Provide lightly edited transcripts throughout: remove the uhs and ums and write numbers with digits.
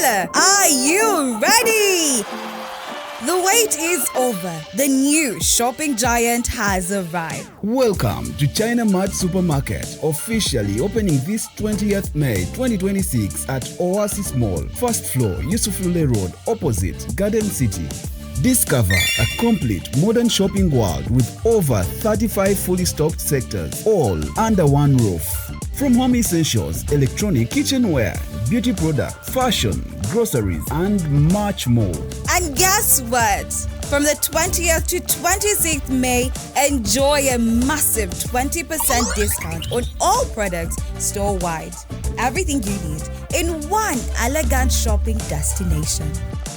Kampala, are you ready? The wait is over. The new shopping giant has arrived. Welcome to China Mart Supermarket, officially opening this 20th May 2026 at Oasis Mall, first floor, Yusuf Lule Road, opposite Garden City. Discover a complete modern shopping world with over 35 fully stocked sectors, all under one roof. From home essentials, electronic kitchenware, beauty products, fashion, groceries, and much more. And guess what? From the 20th to 26th May, enjoy a massive 20% discount on all products store wide. Everything you need in one elegant shopping destination.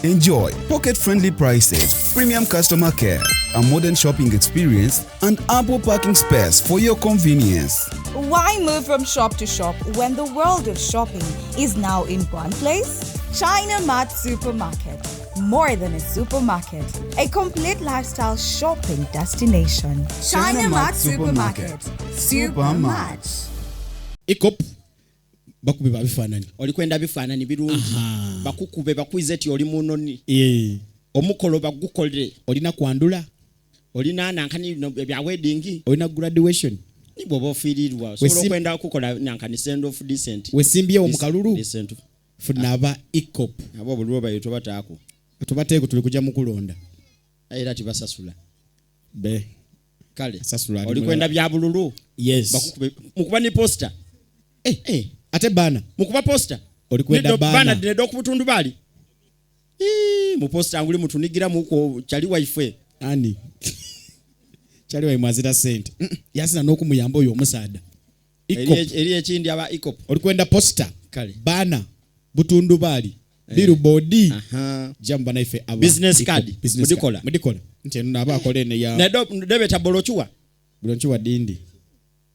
Enjoy pocket friendly prices, premium customer care, a modern shopping experience, and ample parking space for your convenience. Why move from shop to shop when the world of shopping is now in one place? China Mart Supermarket. More than a supermarket, a complete lifestyle shopping destination. China Mart Supermarket. Super much. EACOP bakube babifaananyi. Olikwenda bifaananyi birungi, bakukube bakwize ti oli munoni. Omukolo bagukole. Olina kwandula. Olina nankani no, bya wedding. Olina graduation. Ni bw'oba ofiirirwa osobola okwenda okukola nankani send off decent. Wesimbyewo mu kalulu. Decent. Funa aba EACOP. Abo obululu bayo tobataako. Tubateeko, tuli kujja mu kulonda. Era tibasasula. Be Kale Sasula ali olikwenda mulala. Bya bululu. Yes. Bakukube mukuba ni poster. Eh, ate bana Mukuba poster. Olikwenda Neddo- bana. Bana neddo ku butundu bali. Ii, mu poster nguli mutunigira muko kyali waife. Ani kyali waimwazira sente? Yasina n'okumuyamba oyo omusaada. EACOP. Eri ekindi aba EACOP. Olikwenda poster. Kale. Bana butundu bali billboard. Aha. Jamu banaife aba Business EACOP. card. Business Mudikola. card. Mudikola nti eno naaba akola eno ya Neddo debeta brochure. Brochure dindi.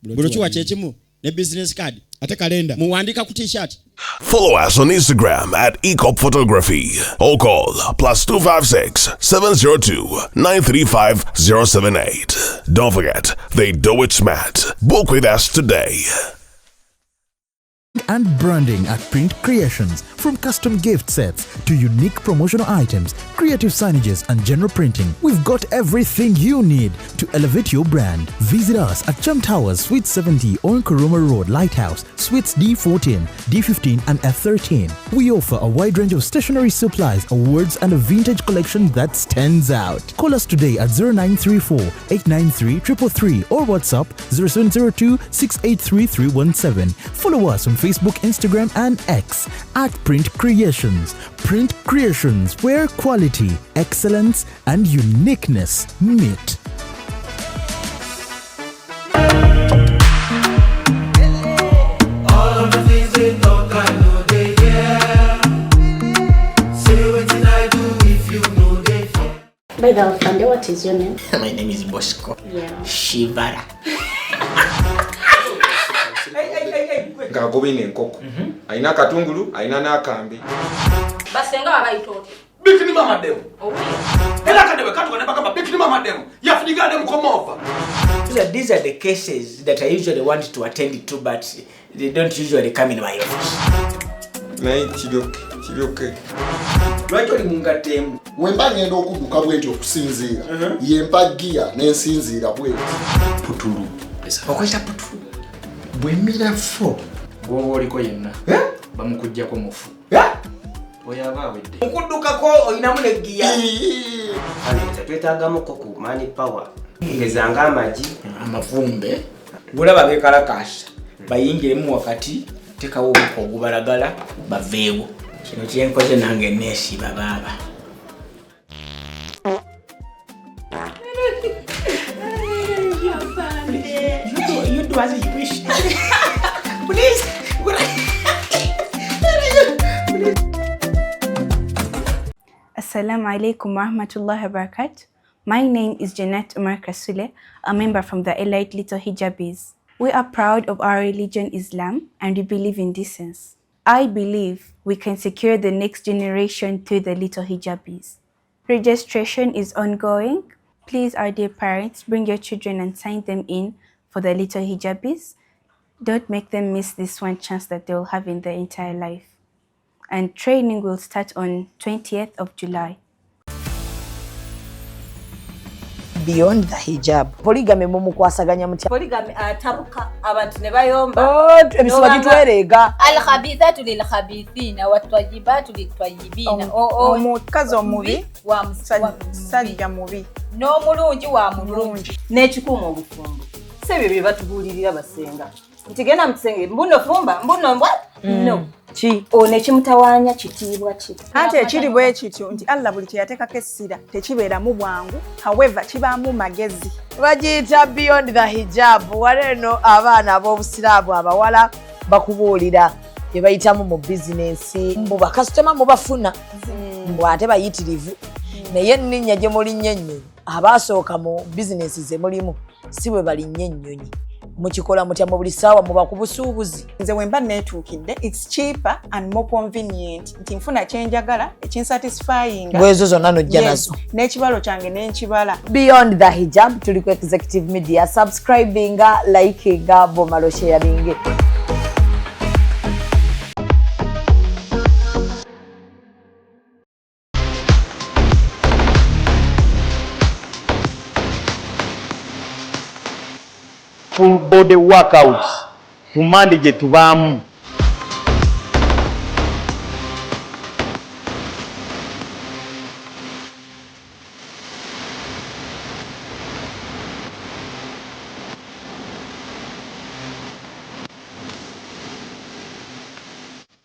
Brochure kyekimu ne business card. Ate kalenda. Muwandika ku t-shirt. Follow us on Instagram at Ecop Photography or call +256 702 935 078. Don't forget, they do it smart. Book with us today. And branding at Print Creations. From custom gift sets to unique promotional items, creative signages, and general printing, we've got everything you need to elevate your brand. Visit us at Chum Towers, Suite 70 on Kuruma Road, Lighthouse, Suites D14, D15, and F13. We offer a wide range of stationery supplies, awards, and a vintage collection that stands out. Call us today at 0934 893 333 or WhatsApp 0702 683 317. Follow us on Facebook, Instagram, and X at Print Creations. Print Creations, where quality, excellence, and uniqueness meet. All of the things they talk, I know they hear. Say wetin I do if you know they fear. By the way, Fande, what is your name? My name is Bosco. Shivara. Ng'agoba eno enkoko alina akatungulu alina n'akambe. Basenga babayita otya? Bikini mama demo era akadebe katuka ne bagamba bikini mama demo yafunigande mukomova. These are the cases that I usually want to attend to, but they don't usually come in my office. Naye kiryoke kiryoke. Lwaki oli mungatemu? Wemba ngenda okudduka bwe nti okusinziira yempa giya n'ensinziira bweti. Putulu. Okozesa putulu. Bwemira fo. Gwoba oliko yenna bamukuggyako mufu oyo aba awedde. Mukuddukako olinamu ne giya. Twetagamuko ku man power ngezanga amagi. Amavumbe. Gulaba bekalakasa bayingiremu wakati tekawo omuka ogubalagala baveewo. Kino kyenkoze nange neesiba baaba. You do as you wish. Please. Assalamu alaikum warahmatullahi wabarakatuh. My name is Jeanette Umar Kasule, a member from the Elite Little Hijabis. We are proud of our religion, Islam, and we believe in decency. I believe we can secure the next generation through the Little Hijabis. Registration is ongoing. Please, our dear parents, bring your children and sign them in for the Little Hijabis. Don't make them miss this one chance that they will have in their entire life. And training will start on 20th of July. Beyond the Hijab. Polygamy mumukwasaganya mutya? Polygamy atabuka abantu ne bayomba. Oh, emisuwa gitwereega. Alkhabithatu lilkhabithina watwajibatu litwajibina. Omukazi omubi wa musajja mubi n'omulungi wa mulungi. N'ekikuuma obufumbo. Si ebyo bye batubuulirira basenga. Nti genda mu kisenge mbuno fumba mbuno mbwa. No. Ki? Ono ekimutawaanya kitiibwa ki? Anti ekiri bwe kityo nti Allah buli kye yateekako essira tekibeeramu bwangu, however kibaamu magezi. Bagiyita Beyond the Hijab. Wano eno abaana ab'obusiraamu abawala bakubuulira bye bayitamu mu bizinensi. Mbu bakasitoma mubafuna, mbu ate bayitirivu. Naye enninnya gye mulinnya ennyonyi, abaasooka mu bizinensi ze mulimu si bwe balinnya ennyonyi. Mukikola mutya mu buli ssaawa muba ku busuubuzi? Nze bwe mba neetuukidde, it's cheaper and more convenient nti nfuna kye njagala ekinsatisfyinga. Bwezo zonna n'ojja nazo. N'ekibalo kyange n'enkibala. Beyond the Hijab tuli ku Executive Media. Subscribinga, likinga, bw'omala osharinge. Full body workouts ku Mande gye tubaamu.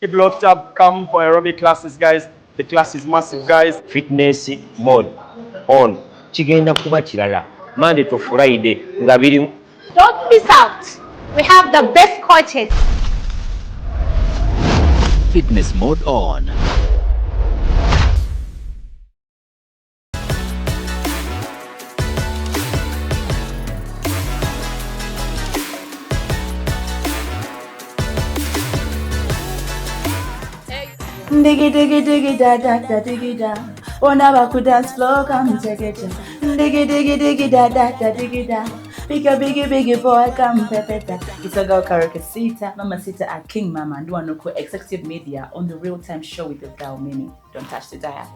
Keep locked up, come for aerobic classes, guys. The class is massive, guys. Fitness mode on. Kigenda kuba kirala. Monday to Friday nga biri. Don't miss out. We have the best coaches. Fitness mode on. Diggy diggy diggy da da da diggy da. On our dance floor, come take it. Diggy diggy diggy da da da diggy da. Pick a biggie biggie boy, come pepeta. It's a girl Karaoke Sita, Mama Sita at King Mama and Duanoko Executive Media on the Real Time Show with the girl Mimi. Don't touch the dial.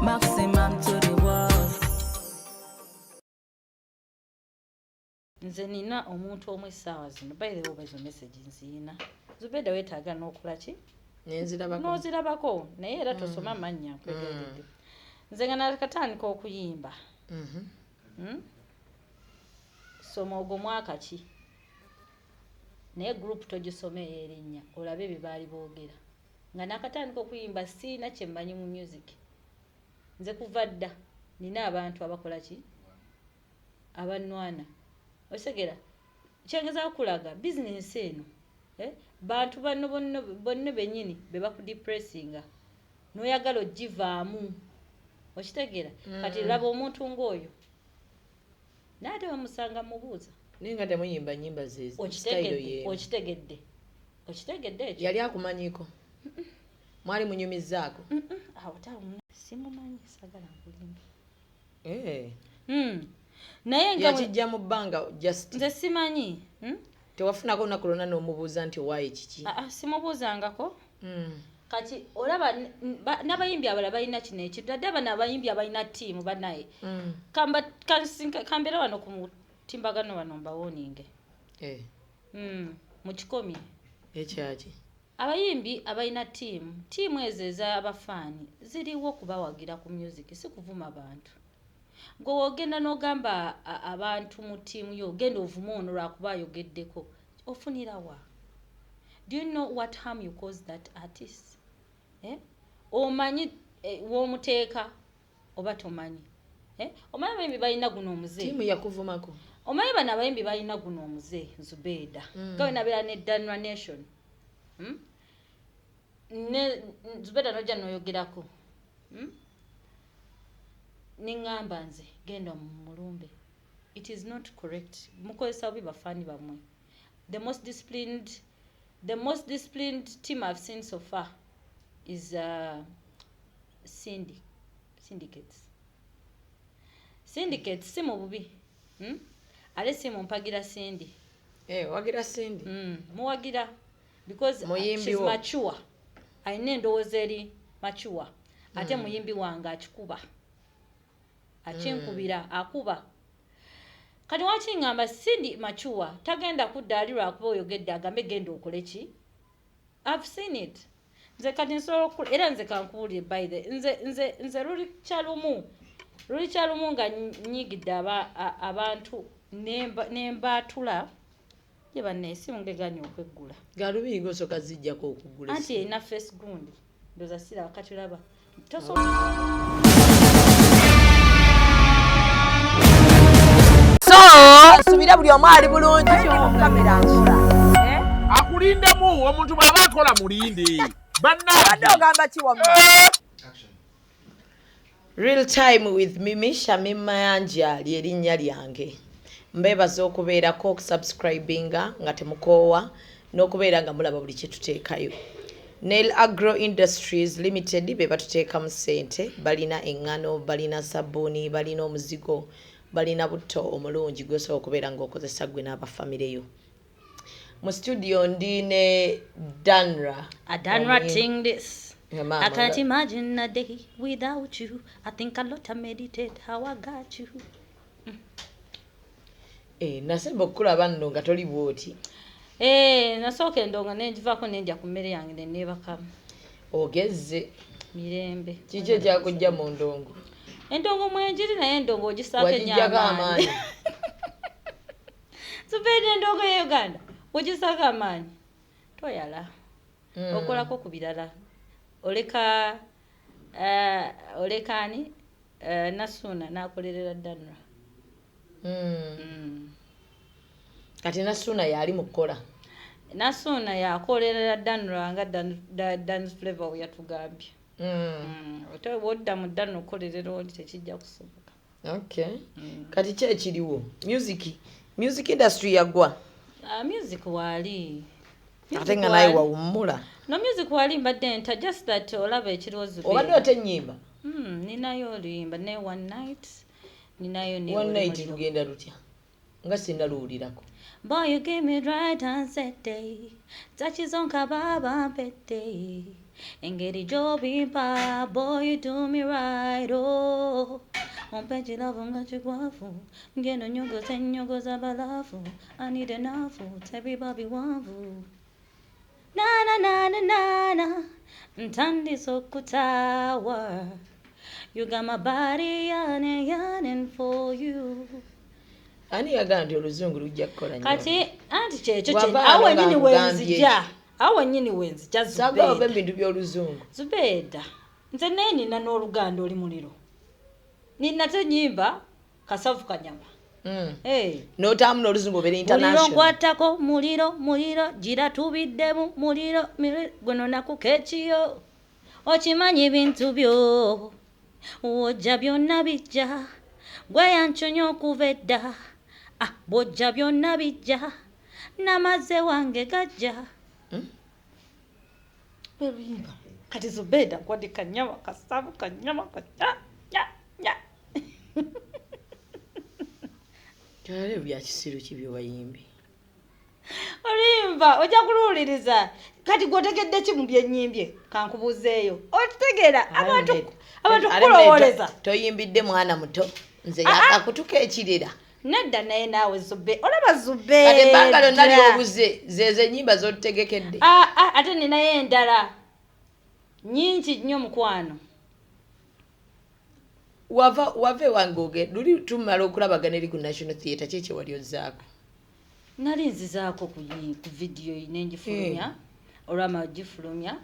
Maximum to the world. Nze nina omuntu omu essaawa zino, by the way, ezo message nziyina. Zubeda weetaaga n'okola ki? Nenzirabako. N'ozirabako, naye era tosoma mannya nkwegayiridde. Nze nga nakatandika okuyimba. Soma ogwo mwaka ki? Naye group togisoma erinnya, olabe bye baali boogera. Nga nakatandika okuyimba siina kye mmanyi mu music. Nze kuva dda nina abantu abakola ki? Abannwana. Otegera kyengezaako kulaga bizinensi eno. Bantu banno bonna bennyini be bakudepressinga n'oyagala ogivaamu. Okitegeera? Kati laba omuntu ng'oyo. Naye ate bamusanga mubuuza. Naye nga temuyimba nnyimba ze style ye. Okitegedde. Okitegedde ekyo? Yali akumanyiiko? Mwali munyumizzaako? Awo simumanyi, saagala nkulimba. Naye nga yakijja mu bbanga just. Nze simanyi. Tewafunako olunaku lwonna n'omubuuza nti waayi kiki? Simubuuzangako. Kati olaba n'abayimbi abalala balina kino ekintu, ddala bano abayimbi abalina ttiimu bannaye. Kambeera wano ku mutimbagano wano mbawooninge. Mukikomye. Ekyaki? Abayimbi abalina ttiimu, ttiimu ezo ez'abafaani ziriwo kubawagira ku music, si kuvuma bantu. Gwe w'ogenda n'ogamba abantu mu ttiimu yo, genda ovume ono lwakuba ayogeddeko, ofunira wa? Do you know what harm you cause that artist? Omanyi w'omuteeka oba tomanyi? Omanyi abayimbi balina guno omuze. Ttiimu yakuvumako. Omanyi bano abayimbi balina guno omuze, Zubeida. Nga bwe nabeera ne Danra Nation. Ne Zubeida n'ojja n'oyogerako. Ningamba nze genda mulumbe. It is not correct. Mukozesa bubi bafaani bammwe. The most disciplined team I've seen so far is syndicates. Syndicates si mu bubi. Ale si mumpagira Cindy. Wagira Cindy. Muwagira because she's mature. Alina endowooza eri mature. Ate muyimbi wange akikuba. Akinkubira, akuba. Kati waki ngamba Cindy mature, tagenda kudda ali lwakuba oyogedde agambe genda okole ki? I've seen it. Nze kati nsobola era nze kankubuulire, by the nze luli kyalumu nga nnyigidde abantu nembaatula gye banneesimu ngeganya okweggula. Galubiri gosooka zijjako okugula. Anti erina face gundi. Ndowooza siraba kati olaba. So, nsubira buli omu ali bulungi. Kamera nkola. Akulindemu omuntu bw'aba akola mulinde. Bannange. Ogamba ki wamma? Real time with Mimi Shamim Mayanja ly'erinnya lyange. Mbeebaza okubeerako okusubscribinga nga temukoowa n'okubeera nga mulaba buli kye tuteekayo. Nail Agro Industries Limited be batuteekamu ssente, balina eŋŋano, balina sabbuuni, balina omuzigo, balina butto omulungi gw'osobola okubeera ng'okozesa ggwe n'abafamire yo. Mu studio ndi ne Danra. Danra ting this. I can't imagine a day without you. I think a lot, I meditate how I got you. Nasemba okukulaba nno nga toli bw'oti. Nasooka endongo ne ngivaako ne ndya ku mmere yange ne neebakamu. Ogezze. Mirembe. Kiki ekyakujja mu ndongo? Endongo mwenjiri naye endongo ogisaako ennyo amaanyi. Zubeera endongo ye Uganda ogisaako amaanyi. Toyala. Okolako ku birala. Oleka ani Nasuuna n'akolerera Danra. Kati Nasuuna yali mu kukola. Nasuuna yakolerera Danra nga Dan Flavor we yatugambye. Ote wodda mu Danra okolerera oli tekijja kusoboka. Okay. Kati ki ekiriwo? Music industry yagwa. Music wali. Ate nga naye wawummula. No music wali mbadde nta just that olaba ekiriwo Zubeera. Obadde ote ennyimba? Ninayo oluyimba ne one night. Ninayo ne one night lugenda lutya? Nga sindaluwulirako. Boy, you give me right and set day. Touches on kababa pete. Engeri jobimpa, boy, you do me right, oh. Ompeji love nga chikwafu. Ngeno nyongo nyongo za balafu. I need enough, tebi babi wanvu. Na na na na na na. Ntandi sokutawa. You got my body yearning, yearning for you. Ani yagamba nti oluzungu lujja kukola nnyo. Kati anti kyekyo awo wennyini wenzija. Awo wennyini wenzija Zubeeda. Saagala ove mu bintu by'oluzungu. Zubeeda. Nze naye nina n'oluganda oli muliro. Nina tenyimba kasavu kanyama. N'otaamu n'oluzungu obeere international. Muliro nkwatako muliro muliro gira tubiddemu muliro guno nakuka ekiyo. Okimanyi bintu byo. Wojja byonna bijja. Gwe yanconya okuva edda. Bw'ojja byonna bijja. N'amazze wange gajja. Luyimba. Kati Zubeeda nkwadde kanyama kasavu kanyama kanya nya. Kyale bya kisiru ki bye wayimbi. Oluyimba ojja kuluwuliriza. Kati gw'otegedde ki mu bye nnyimbye? Kankubuuzeeyo. Otegeera abantu kulowooleza. Toyimbidde mwana muto. Nze yakakutuka ekirira. Nedda naye naawe Zube. Olaba Zubeeda. Kati ebbanga lyonna ly'obuze zezo ennyimba z'otutegekedde. Ate ninayo endala nnyingi nnyo mukwano. Wava ewange oge luli tumala okulabagana eri ku National Theatre ki kye wali ozzaako? Nali nzizaako ku vidiyo ne ngifulumya. Olwamala ogifulumya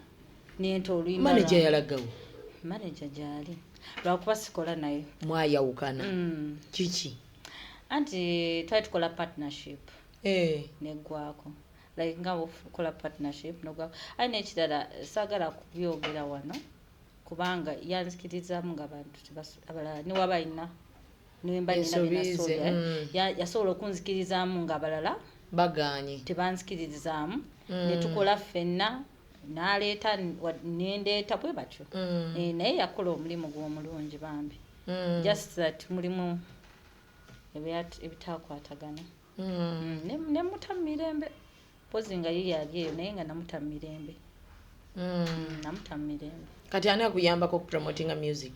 nenta oluyimba. Maneja yalagawo? Maneja gy'ali. Lwakuba sikola naye. Mwayawukana. Kiki? Anti twali tukola partnership. Neggwako. Like nga bw'okola partnership n'oggwako. Aye n'ekirala saagala kubyogera wano kubanga yanzikirizaamu ng'abantu abalala ne waba alina ne mba nina bye nasobya. Yasobola okunzikirizaamu ng'abalala bagaanye. Tebanzikirizaamu. Ne tukola ffenna n'aleeta nendeeta bwe batyo. Naye yakola omulimu gwe omulungi bambi. Just that mulimu ebitakwatagana. Ne muta mu mirembe. Mpozi nga ye yali eyo naye nga namuta mu mirembe. Namuta mu mirembe. Kati ani akuyambako okupromotinga music?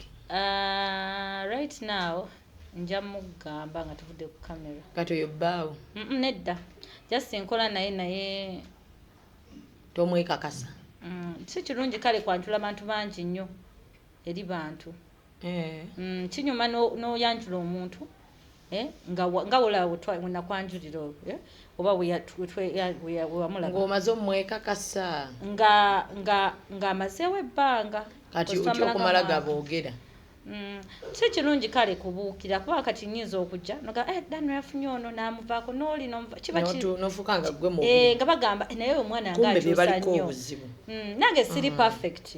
Right now nja mugamba nga tuvudde ku camera. Kati oyo bbaawo? Nedda, just nkola naye, naye Tomwekakasa? Si kirungi kale kwanjula bantu bangi nnyo eri bantu. Kinyuma n'oyanjula omuntu, nga wolaba wenakwanjulira olwo, oba wewamulaba. Ng'omaze omwekakasa. Ng'amazeewo ebbanga. Kati otya okumala gaboogera? Si kirungi kale kubuukira, kuba kati nyinza okujja noga, "Eh, dano yafunye ono n'amuvaako n'oli kiba Nofuuka nga gwe mubi. Nga bagamba, "Eh, naye omwana nga Kumbe bye akyusa baliko nnyo." obuzibu. Nange siri perfect,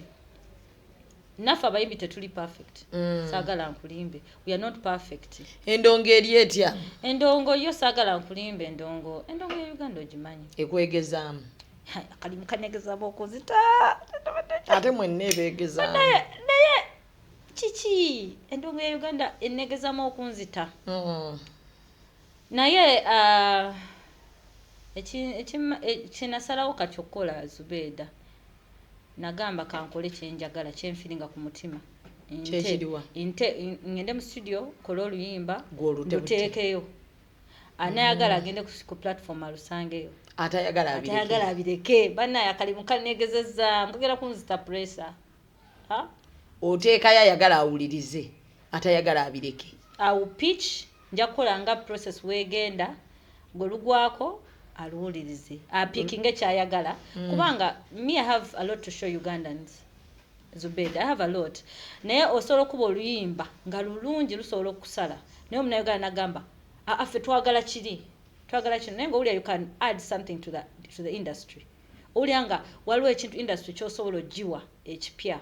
naffe abayimbi tetuli perfect. Saagala nkulimbe, we are not perfect. Endongo eri etya? Endongo yo, saagala nkulimbe, endongo ya Uganda ogimanyi. Ekwegezaamu? Akalimu kanegezaamu okuzita. Ate mwenna ebeegezaamu. Naye kiki, endongo ya Uganda enegezamu okunzita. Naye kyenasalawo kati okukola, Zubeeda, nagamba kankole kyenjagala, kyenfiringa ku mutima. Kyekiriwa? Ngende mu studio kole oluyimba. Gw'olute buti. Nduteekeyo, anayagala agende ku platform alusangeyo. Atayagala abireke. Atayagala abireke. Bannaye, akalimu kanegezeza, mukagera kunzita pressure. Ha? Oteekayo ayagala awulirize, atayagala abireke. Awo pitch nja kukola nga process weegenda, gwe lugwako aluwulirize, apikinge kyayagala. Kubanga me, I have a lot to show Ugandans, Zubeda, I have a lot. Naye osobola okuba oluyimba nga lulungi, lusobola okusala, naye omunauganda nagamba, "Aa, ffe twagala kiri, twagala kino." Naye nga owulira you can add something to the industry, owulira nga waliwo ekintu industry kyosobola ogiwa ekipya.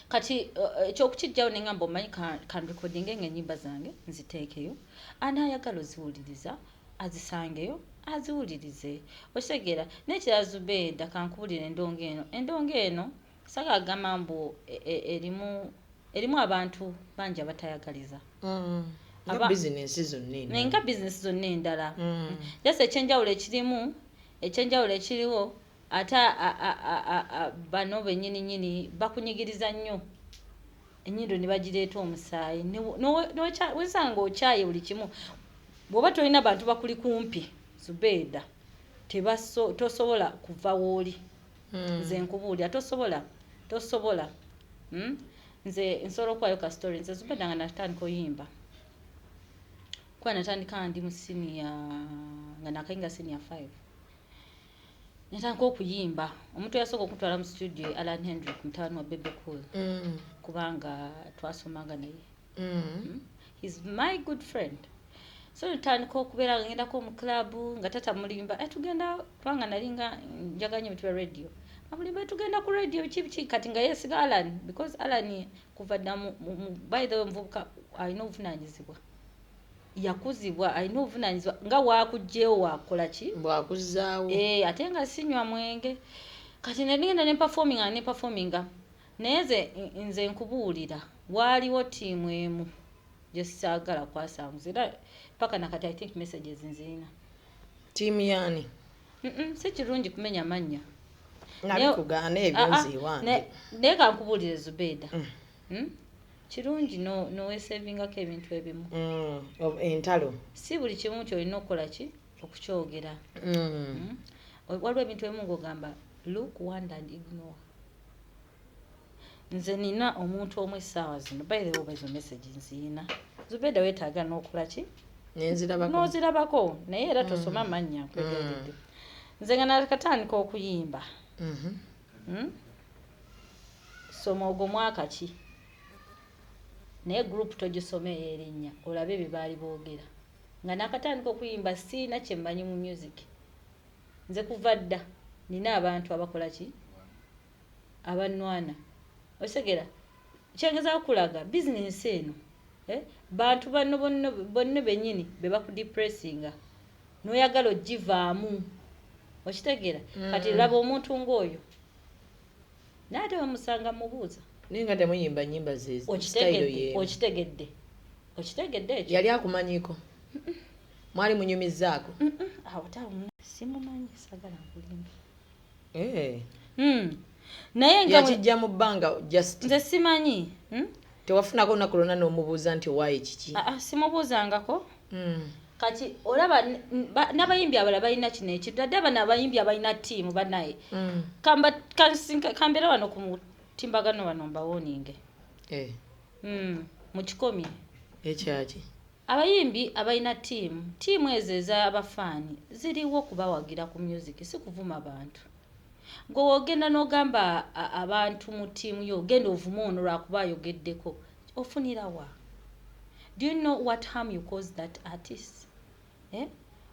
Kati ekyokukijjawo neŋŋamba, omanyi, kanrekodinge nga ennyimba zange nziteekeyo, anaayagala oziwuliriza azisangeyo, aziwulirize. Okitegeera? Nekirala, Zubeeda, kankubulira, endongo eno saga gamba mbu erimu abantu bangi abatayagaliza. Nga bizinensi zonna endala. Nga bizinesi zonna endala. Just ekyenjawulo ekiriwo, ate bano bennyini nyini bakunyigiriza nnyo, ennyindo ne bagireeta omusaayi. Wesanga okyaye buli kimu, bw'oba tolina bantu bakuli kumpi, Zubeeda, tosobola kuva wooli. Nze nkubuulira, tosobola. Nze nsobola okuwayo ka story. Nze Zubeeda, nga natandika oyimba, kuba natandika ndi mu senior, nga nakayinga senior 5, natandika okuyimba. Omuntu eyasooka okutwala mu studio, Alan Hendrick, mutabani wa Bebe Cool, kubanga twasomanga naye. He's my good friend. So ntandika okubeera nga ngendako mu club, nga tata mulimba, "Eh, tugenda," kubanga nalinga njagala nnyo ebintu bya radio. Amulimba, "Tugenda ku radio," biki biki. Kati nga yeesiga Alan, because Alan kuva dda by the way, omuvubuka alina obuvunanyizibwa, yakuzibwa alina obuvunanyizibwa, nga waakugjewo wakola ki. Bwakuzaawo. Eh, ate nga sinywa mwenge. Kati negenda ne performinga, naye nze nkubuulira, waaliwo ttiimu emu gye saagala kwasanguza, era paka nakati I think messages nzirina. Ttiimu yaani? Si kirungi kumenya mannya. Nabikugaana ebyo. Ah, ah, Nze ewange. Naye kankubuulire, Zubeeda. Kirungi noweesevingako ebintu ebimu. Entalo. Si buli kimu kyolina okukola ki okukyogera. Waliwo ebintu ebimu ng'ogamba, "Look, wonder and ignore." Nze nina omuntu omu essaawa zino, by the way, oba ezo message nziina, Zubeeda, weetaaga n'okola ki. Nenzirabako. N'ozirabako, naye era tosoma mannya, nkwegayiridde. Nze nga nakatandika okuyimba. Soma ogwo mwaka ki, naye group togisoma ey'erinnya, olabe bye baali boogera nga nakatandika okuyimba. Siina kyemmanyi mu music. Nze kuva dda nina abantu abakola ki, abannwana. Otegera kyengezaako kulaga, bizinensi eno, eh, bantu banno bonna bennyini be bakudepressinga n'oyagala ogivaamu. Okitegeera? Kati laba omuntu ng'oyo, naye ate wemusanga mubuuza. Naye nga temuyimba nyimba ze style Okitegedde? Yeemu. Okitegedde ekyo? Yali akumanyiiko? Mwali munyumizaako? Awo tawo simumanyi, sagala nkulimba. Eh. Naye nga Yakijja mu bbanga just. Nze simanyi. Tewafunako olunaku lwonna n'omubuuza nti waayi kiki? Aa, simubuuzangako. Kati olaba n'abayimbi abalala balina kino ekintu, ate bano abayimbi abalina ttiimu bannaye. Kambeera wano ku mutimbagano wano mbawooninge. Mukikomye. Ekyaki? Abayimbi abalina ttiimu, ttiimu ezo ez'abafaani ziriwo kubawagira ku music, si kuvuma bantu. Gwe w'ogenda n'ogamba abantu mu ttiimu yo, genda ovume ono lwakuba ayogeddeko, ofunira wa? Do you know what harm you cause that artist? Eh?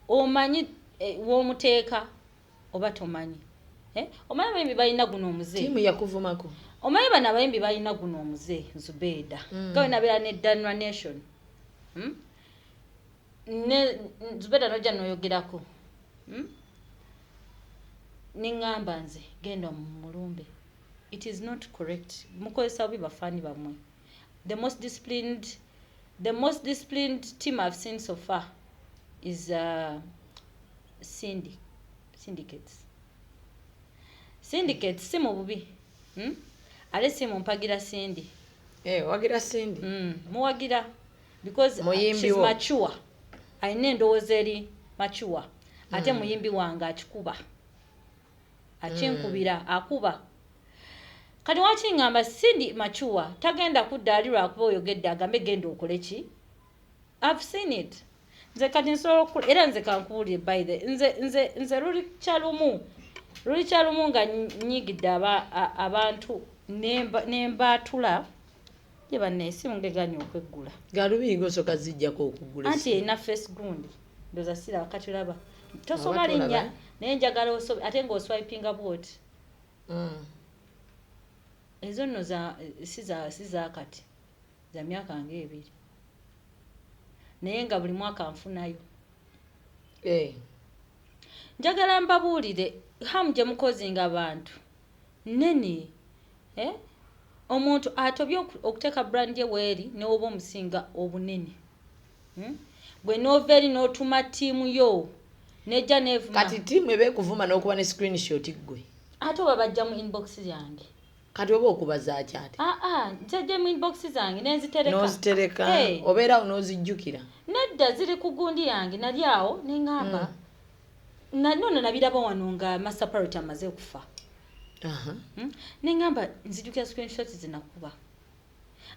Omanyi w'omuteeka oba tomanyi? Eh? Omanyi abayimbi balina guno omuze. Ttiimu yakuvumako. Omanyi bano abayimbi balina guno omuze, Zubeida. Nga bwe nabeera ne Danra Nation. Ne Zubeida n'ojja n'oyogerako. Neŋŋamba nze genda mulumbe. It is not correct. Mukozesa bubi bafaani bammwe. The most disciplined team I've seen so far is Cindy. Syndicates. Syndicates si mu bubi. Ate si mu mpagira Cindy. Wagira Cindy. Muwagira because Muyimbi she's wo. mature. Alina endowooza eri mature. Ate muyimbi wange akikuba. Akinkubira, akuba. Kati waki ngamba Cindy mature, tagenda kudda ali lwakuba oyogedde agambe genda okole ki? I've seen it. Nze kati nsobola era nze kankubuulire, by the nze luli kyalumu. Luli kyalumu nga nnyigidde abantu nembaatula ye banne esimu ngeganye okweggula. Galubiri gosooka zijjako okugula. Anti erina face gundi. Ndowooza siraba, kati olaba. Tosoma Oba tolaba, linnya eh? Naye njagala osome ate ng'oswipinga bw'oti. Ezo nno za si za kati, za myaka ng'ebiri. Naye nga buli mwaka nfunayo. Njagala mbabuulire hamu gye mukozinga abantu nene, eh? Omuntu atobye okuteeka brand ye weeri ne woba omusinga obunene. Bwe n'ova eri n'otuma ttiimu yo nejja nevuma. Kati ttiimu eba ekuvuma n'okuba ne screenshot ggwe. Ate oba bajja mu inbox yange. Kati oba okubaza ki ate? Aa, nzijja mu inbox zange nenzitereka. N'ozitereka, obeerawo n'ozijjukira. Nedda, ziri ku gundi yange, nali awo ne ŋŋamba. Nono nabiraba wano nga Master Parrot amaze okufa. Ne ŋŋamba nzijukira screenshot zinakuba.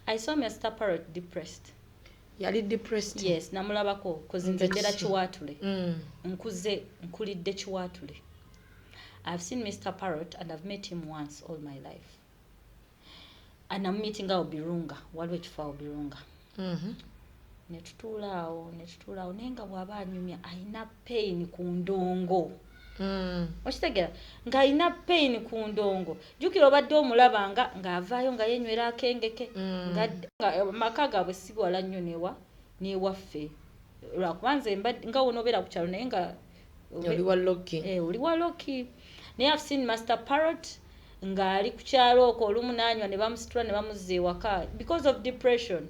I saw Master Parrot depressed. Yali depressed? Yes, namulabako 'cause nze mbeera Kiki? Kiwaatule. Nkuze nkulidde Kiwaatule. I've seen Mr. Parrot and I've met him once all my life. And I'm meeting awo Birunga, waliwo ekifo awo Birunga. Ne tutuula awo naye nga bw'aba anyumya alina pain ku ndongo. Okitegeera ng'alina pain ku ndongo. Jjukira obadde omulaba nga ng'avaayo nga yeenywera akengeke. Nga amaka gaabwe si wala nnyo newa n'ewaffe. Lwakuba nze nga wonoobeera ku kyalo naye nga Oli wa Loki. Eh, oli wa Loki. Naye I've seen Master Parrot ng'ali ku kyalo okwo olumu n'anywa ne bamusitula ne bamuzza ewaka because of depression.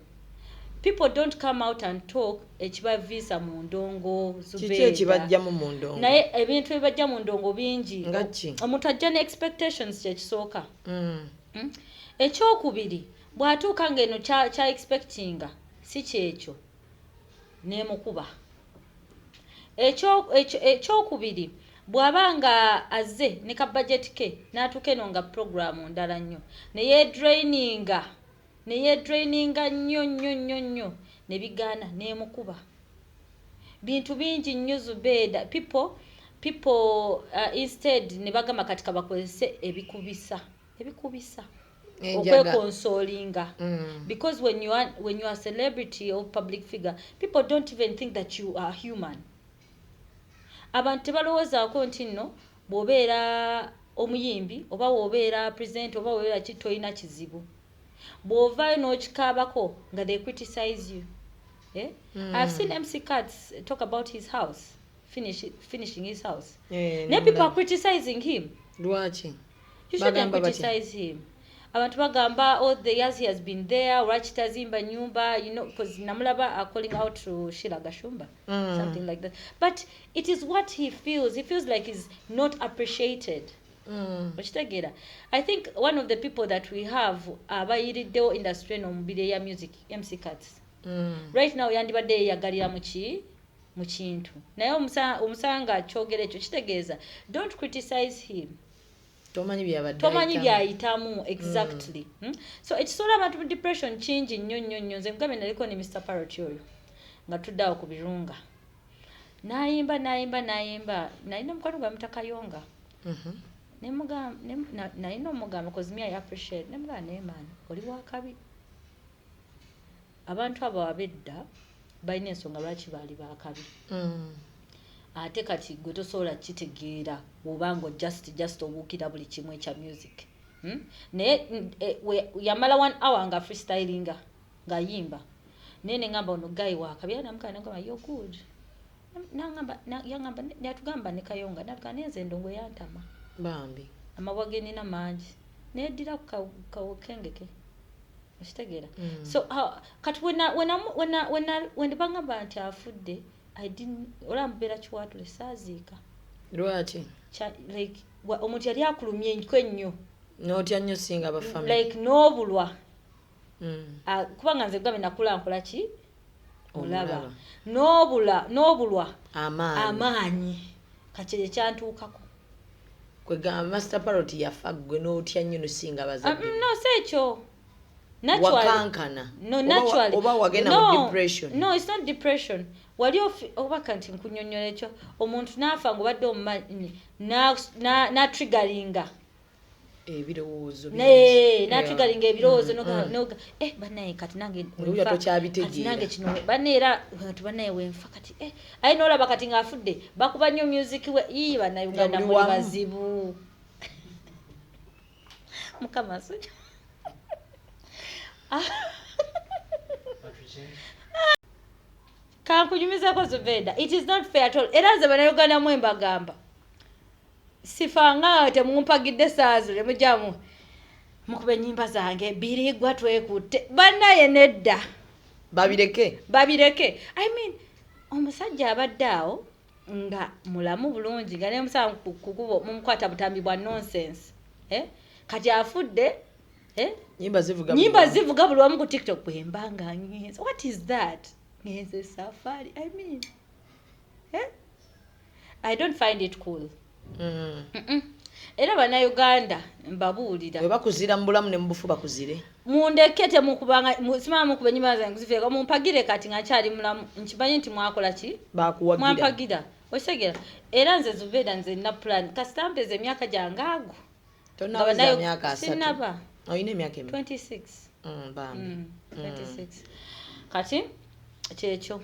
People don't come out and talk ekibaviisa mu ndongo. Kiki ekibajjamu mu ndongo? Naye ebintu ebibajja mu ndongo bingi. Nga ki? Omuntu ajja ne expectations, kyekisooka. Ekyokubiri, bw'atuuka ng'eno kya expectinga si kyekyo, neemukuba. Ekyokubiri, bw'aba nga azze ne ka budget ke n'atuuka eno nga puroguramu ndala nnyo, neyeedraininga nnyo nnyo nnyo nnyo ne bigaana, neemukuba. Bintu bingi nnyo, Zubeeda. People instead ne bagamba kati kabakozese ebikubisa Enjaga. okwekonsolinga. Because when you are a celebrity or public figure, people don't even think that you are human. Abantu tebalowoozaako nti nno bw'obeera omuyimbi oba bw'obeera president oba bw'obeera ki, tolina kizibu. Bw'ovaayo n'okikaabako nga they criticize you, eh? I've seen MC Kats talk about his house, finishing his house, naye people are criticizing him. Lwaki? You shouldn't Bagamba batya? criticize him. Abantu bagamba all the years he has been there, lwaki tazimba nyumba, because namulaba are calling out to Sheila Gashumba, something like that. But it is what he feels. He feels like he's not appreciated. Okitegeera? I think one of the people that we have abayiriddewo industry eno omubiri eya music, MC Kats. Right now yandibadde yeyagalira muki mu kintu, naye omusanga kyogera ekyo kitegeeza don't criticize him. Tomanyi byabadde Tomanyi ayitamu. Byayitamu, exactly. So ekisobola abantu mu depression kingi nnyo nnyo nnyo. Nze nkugambye, naliko ne Mr Parrot oyo nga tudde awo ku Birunga, n'ayimba, n'ayimba, n'ayimba. Nalina omukwano gwa Mutakayonga. Nalina omugamba, 'cause me I appreciate, nemugamba, "Naye man, oli wakabi. Abantu abo abedda balina ensonga lwaki baali bakabi. Ate kati gwe tosobola kitegeera obanga just obuukira buli kimu ekya music." Naye yamala one hour nga freestylinga, ng'ayimba, naye neŋŋamba, "Ono guy wakabi." Era namugamba, nagamba, "You're good." Nangamba, yangamba, yatugamba ne Kayonga natugamba, "Naye nze endongo yantama." Bambi. Amabwa ge nina mangi, neddira ku kawokengeke, okitegeera? Mm. So kati when bangamba nti afudde, I didn't, olaba mbeera kiwaatule, saaziika. Lwaki? Like omuntu yali akulumye enko ennyo. N'otya nnyo singa abafamily. Like n'obulwa. Kubanga nze gambe nakula nkola ki, olaba. Omulaba. N'obula, n'obulwa amaanyi. Amaanyi kati ekyantuukako. Kwegamba Master Parrot yafa, gwe n'otya nnyo nosinga abazadde. No, si ekyo. Naturally. Wakankana. No, Oba naturally. oba wagenda No, mu depression. No, it's not depression. Wali oba kanti nkunyonnyola ekyo, omuntu n'afa ng'obadde omumanyi, n'atriggeringa ebirowoozo. Ne n'atriggeringa ebirowoozo. Noga, "Eh, bannaye, kati nange Owulira wenfa, tokyabitegeera. kati nange kino, banne, era bantu bannaye, wenfa kati, eh, aye n'olaba kati ng'afudde bakuba nnyo music we. Ii, Bannayuganda Nga buli muli wamu. bazibu. Mukama nsonyiwe. Kankunyumizako, Zubeda, it is not fair at all. Era nze Bannayuganda mwe mbagamba, sifanga temumpagidde saazo, temujjamu mukuba ennyimba zange birigwa twekutte. Bannaye nedda. Babireke. Babireke. I mean, omusajja abadde awo nga mulamu bulungi, nga nemusaba kukubo mumukwata butambi bwa nonsense, eh? Kati afudde, eh? Nyimba zivuga buli Nyimba wamu. zivuga buli wamu ku TikTok. Bwemba nga ngenze, what is that, ngenze safari, I mean, eh? I don't find it cool. Era Bannayuganda mbabuulira, Bwe bakuzira mu bulamu ne mu bufu, bakuzire. Mundeke, temukubanga simama mukuba enyimba zange zifeeka. Mumpagire kati nga nkyali mulamu, nkimanyi nti mwakola ki? Bakuwagira. Mwampagira, okitegera? Era nze Zubeera, nze nina plan, kasita mpeza emyaka gyange ago. Tonaweza Nga myaka 30? Sinaba. Olina emyaka emeka? 26. Bambi. 26. Kati kyekyo,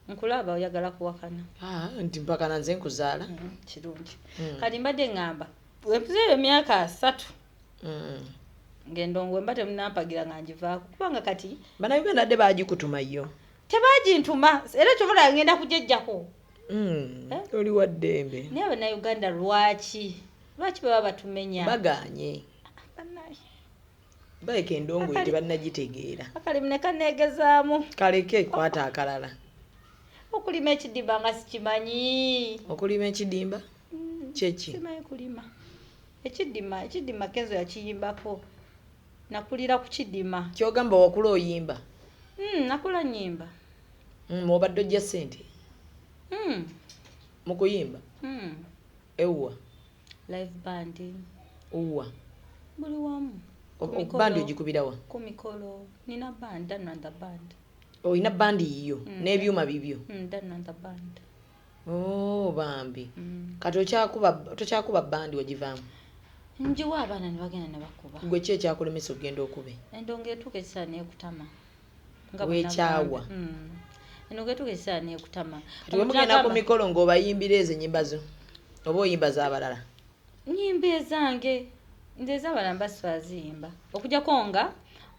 nkulaba oyagala kuwakana. Ah, nti mpakana, nze nkuzaala. Kirungi. Kati mbadde ŋŋamba, wempuza eyo emyaka 30, ng'endongo mba temunampagira nga ngivaako, kubanga kati Bannayuganda dde bagikutuma yo. Tebagintuma, era kyobola ngenda kugyejjako. Oli wa ddembe. Naye Abannayuganda lwaki baba batumenya? Baganye. Bannaye. Baleka endongo yo, tebannagitegeera. Akalimu ne kaneegezaamu. Kaleke, kwata akalala. Okulima ekidimba nga sikimanyi. Okulima ekidimba kyeki? Simanyi kulima ekidima. Ekidima Kenzo yakiyimbako, nakulira ku kidima. Kyogamba wakula oyimba? Nakula nyimba. Obadde ojja ssente mu kuyimba? Ewwa? Live band. Uwa? Buli wamu. Ku mikolo. Bandi ogikubirawa? Ku mikolo nina band, Dananda Band. Olina bandi yiyo? N'ebyuma bibyo? Dananda Band. Oh, bambi. Kati tokyakuba bandi, wagivaamu? Njiwa abaana ne bagenda ne bakuba. Gwe ki ekyakulemesa okugenda okube? Endongo etuuka ekiseera neekutama. Nga bwe Weekyawa. nagambye. Endongo etuuka ekiseera neekutama. Kati bwe mugenda ku mikolo ng'obayimbira ezo ennyimba zo oba oyimba z'abalala? Nyimba ezange. Nze ez'abalala mba siwaziyimba, okujjako nga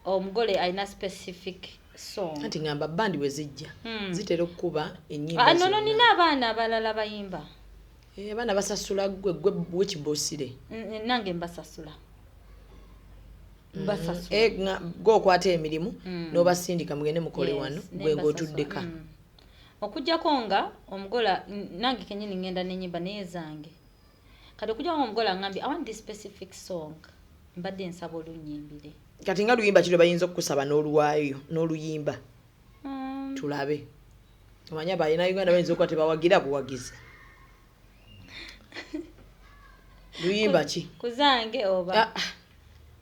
omugole alina specific song. Anti ngamba bandi bwe zijja zitera okukuba ennyimba Ah, no, zonna. nina abaana abalala bayimba. Eh, abaana basasula gwe, gwe wekibosire? Nange mbasasula, mbasasula. Eh, gwe okwata emirimu n'obasindika, mugende mukole Yes, wano, ne gwe mbasasula. ng'otuddeka. Okujjako nga omugola, nange kenyini ngenda nenyimba naye zange. Kati okujja nga omugole angambye, "I want this specific song," mbadde nsaba olunyimbire. Kati nga luyimba kiro bayinza okukusaba n'oluwaayo n'oluyimba? Tulabe, omanyi abalina Uganda bayinza okuba tebawagira buwagizi. Luyimba ki? Kuzange oba Ah,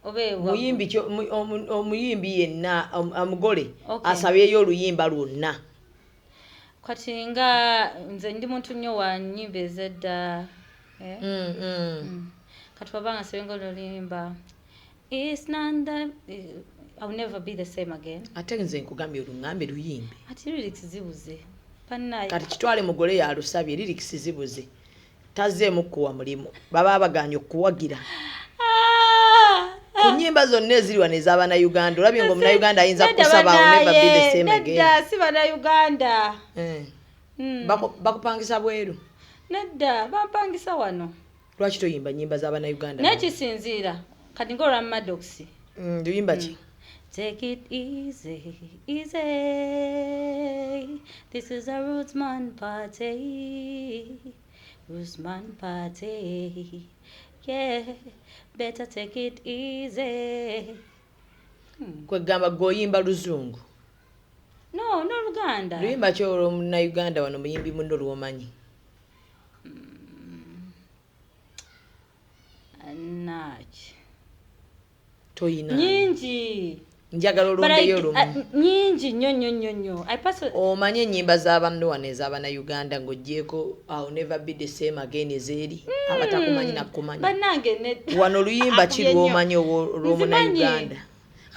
oba ewa? Muyimbi ki omuyimbi yenna omugole asabyeyo oluyimba lwonna. Kati nga nze ndi muntu nnyo wa nnyimba ez'edda, eh? Kati wabanga nsabe oluyimba, "It's not that I'll never be the same again." Ate nze nkugambye oluŋŋambe luyimbe. Ati lyrics zibuze, bannaye. Kati kitwale mugole yalusabye, lyrics zibuze, tazzeemu kuwa mulimu, baba baganye okuwagira ku nnyimba zonna eziri wano ez'abannayuganda. Olabye nga omunnayuganda ayinza Nedda, kusaba "I'll never be the same again"? Nedda, si bannayuganda. Eh. Bakupangisa bweru? Nedda, bampangisa wano. Lwaki toyimba nnyimba z'abannayuganda? Naye kisinziira. Kati nga olwa Maddox. Luyimba ki? Take it easy, easy. This is a rootsman party. Rootsman party. Yeah, better take it easy. Kwegamba gwe oyimba luzungu? No, no, Luganda. Luyimba ki olw'omunnayuganda wano, muyimbi munno lw'omanyi? Naki? Toyina? Nyingi. Njagala But olondeyo lumu. Nyingi nnyo nnyo nnyo nnyo. I Omanyi ennyimba z'abanno wano ez'abannayuganda ng'oggyeko "I'll never be the same again" ezeeri abatakumanyi nakkumanyi? Bannange ne Wano oluyimba ki Akubye nnyo. lw'omanyi olw'omunnayuganda?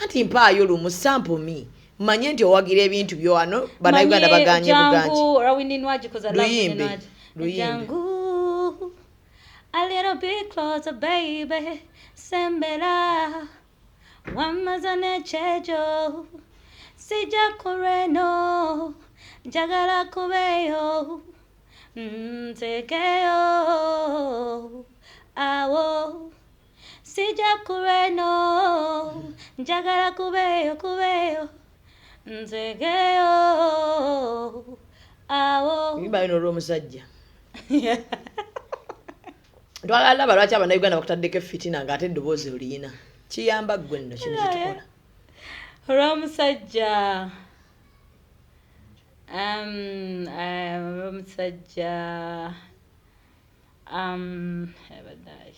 Anti mpaayo lumu, sample me, manye nti owagira ebintu byo wano bannayuganda Manye baganye bugangi. Jangu, olwa Winnie Nwagi, 'cause I love Winnie Luyimbe, Nwagi. luyimbe. Jangu, a little bit closer, baby. Sembera. Wamaza n'ekyejo. Sijja kureno. Njagala kubeyo. Ntekeyo. Awo. Sijja kureno. Njagala kubeyo kubeyo. Ntekeyo. Awo. Luyimba luno olw'omusajja twagala laba lwaki abannayuganda bakutaddeko effitina ng'ate eddoboozi oliyina. Kiyamba ggwe nno kino kyetukola. Olw'omusajja olw'omusajja abaddayi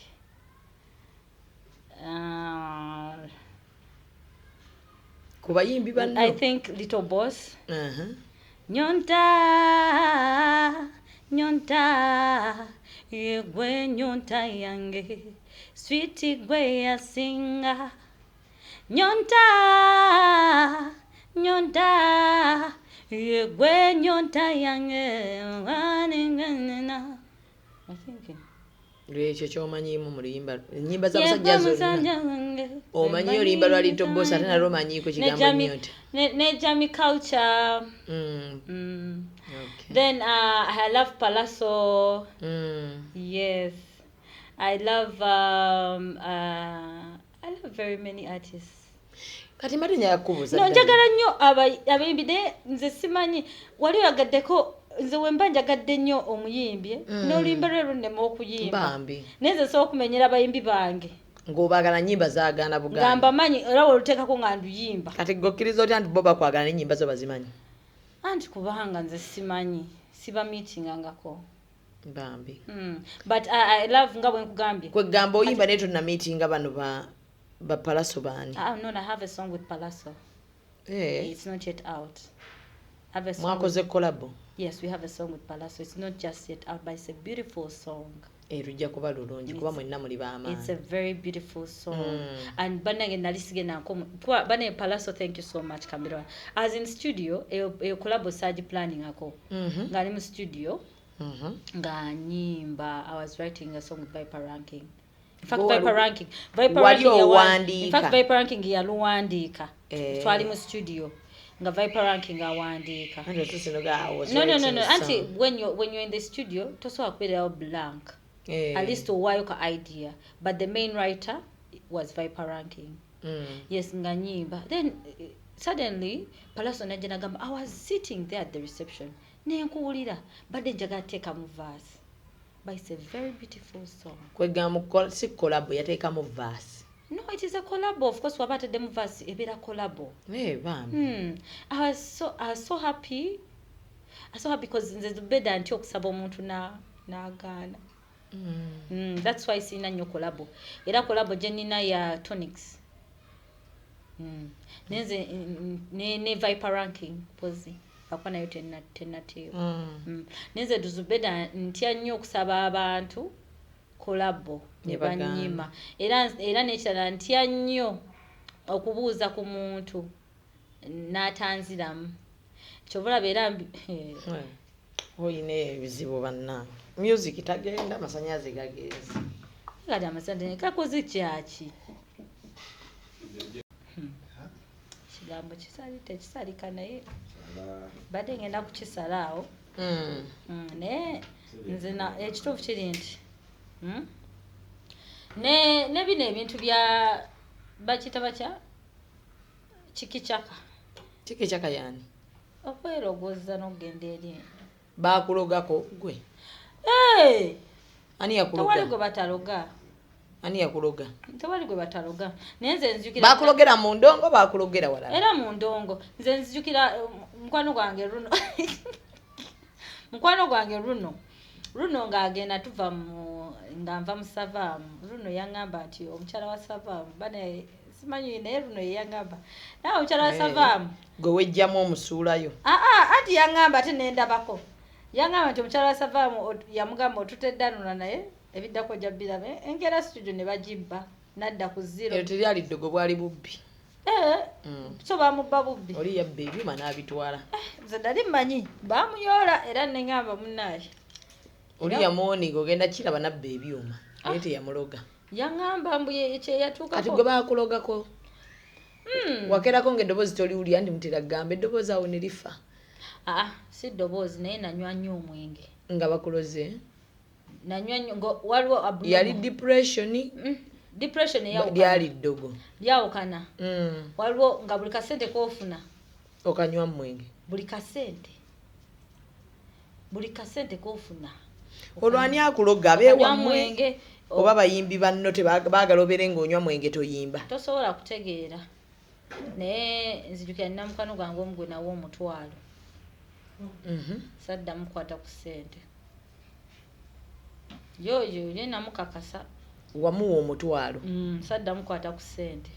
Ku bayimbi banno. I think Little Boss. Nyonta, nyonta, yegwe nyonta yange, sweet gwe yasinga. Nyonta, nyonta, yegwe nyonta yange. I think. Lwekyo kyomanyiimu mu luyimba, ennyimba z'abasajja Yegwe zonna? musajja wange. Omanyi oluyimba lwa Little Boss, ate nalwo omanyiiko kigambo nyonta? Ne Jamie Culture. Then I love Palaso. Yes. I love very many artists. Kati mbadde njagala kukubuuza No, ddala. njagala nnyo abayimbi, naye nze simanyi wali oyagaddeko. Nze wemba njagadde nnyo omuyimbi, n'oluyimba lwe lunnema okuyimba. Bambi. Naye nze nsobola okumenyera abayimbi bange. Ng'obaagala nnyimba zaagaana Nga bugaana. mbamanyi, era weoluteekako nga nduyimba. Kati gokkiriza otya nti bo bakwagala n'ennyimba zo bazimanyi? Anti kubanga nze simanyi, siba meetingangako. Bambi. But I love, nga bwe nkugambye. Kwegamba oyimba naye tonnamiitinga bano ba Palaso baani? Ah, no, I have a song with Palaso. Eh. It's not yet out. I have a song. Mwakoze collabo? Yes, we have a song with Palaso. It's not just yet out, but it's a beautiful song. Eh, lujja kuba lulungi kuba mwenna muli b'amaanyi. It's a very beautiful song. And banange nali sigendako kuba banange Palaso, thank you so much, Cameron. As in studio, eyo collabo sagi planning ako. Nga ali mu studio nga nyimba. I was writing a song with Viper Ranking. In fact, Gwe Viper Ranking. Viper wali Ranking owandiika? In fact, Viper Ranking yaluwandiika. Eh. Twali mu studio nga Viper Ranking awandiika. Anti otuuse noga, I was No. writing a Anti song. when you're in the studio, tosobola kubeerawo blank. Eh. At least owaayo ka idea. But the main writer was Viper Ranking. Yes, nga nyimba. Then suddenly Palaso najja nagamba, "I was sitting there at the reception. Nenkuwulira, badde njagala teekamu verse." But it's a very beautiful song. Kwegamba si collabo, yateekamu verse. No, it is a collabo. Of course, waba ataddemu verse ebeera collabo. Eh, bambi. I was so happy. I was so happy because nze Zubeda nti okusaba omuntu n'agaana. That's why sirina nnyo collabo. Era collabo gye nnina ya Tonics. Nenze ne Viper Ranking pozi akuba nayo tennateebwa. Nenze Zubeda ntya nnyo okusaba abantu collabo ne Ne bagaana. Banyima. Era n'ekirala, ntya nnyo okubuuza ku muntu n'atanziramu. Kyova olaba era Oyina ebizibu bannange, music tagenda, amasannyalaze gagenze. Kati amasante kakoze kyaki? Kigambo kisali tekisalika, naye badde ngenda kukisala awo. Naye nze ekituufu kiri nti, Ne bino ebintu bya bakiyita batya, kikikyaka. Kikikyaka yani? Okwerogoza n'okugenda eri. Bakulogako gwe? Hey! Ani Tewali yakuloga? Gwe bataloga. Ani yakuloga? Tewali gwe bataloga, naye nze nzijukira. Bakulogera mu ndongo, bakulogera walala? Era mu ndongo. Nze nzijukira mukwano gwange Runo ng'agenda tuva mu nga nva mu Savaamu. Runo yaŋŋamba nti omukyala wa Savaamu bane, simanyi, naye Runo ye yaŋŋamba naye omukyala wa Savaamu. Gwe wejjamu omusuulayo. Aa, anti yaŋŋamba, ate nendabako, yaŋŋamba nti omukyala wa Savaamu yamugamba otuteddanula, naye ebiddako ojja biraba. Enkeera studio ne bagibba, nadda ku zero. Eryo teryali ddogo, bwali bubbi. Eh, so bamubba bubbi. Oli yabba ebyuma n'abitwala. Nze nali mmanyi bamuyoola, era neŋŋamba munnaye. Oli yamuwoninga, ogenda kiraba nabba ebyuma, naye teyamuloga. Yaŋŋamba mbu Kati kye gwe bakulogako, wakerako ng'eddoboozi toliwulira, ndi mutera kugamba eddoboozi awo ne lifa. Aa, si ddoboozi, naye nanywa nnyo omwenge. Nga bakuloze? Nanywa nnyo nga waliwo abnormal- Yali depression? Depression eyawukana. Lyali ddogo. Lyawukana. Waliwo nga buli kasente kofuna Okanywa mwenge. Buli kasente kofuna. Olwo ani akuloga? Okanywa Abeewammwe mwenge. oba bayimbi banno tebaagala obeere ng'onywa mwenge toyimba? Tosobola kutegeera, naye nzijukira nina mukwano gwange omu gwe nawa 10,000. Saddamu kukwata ku ssente yoyo, ye namukakasa. Wamuwa 10,000? Saddamu kukwata ku ssente.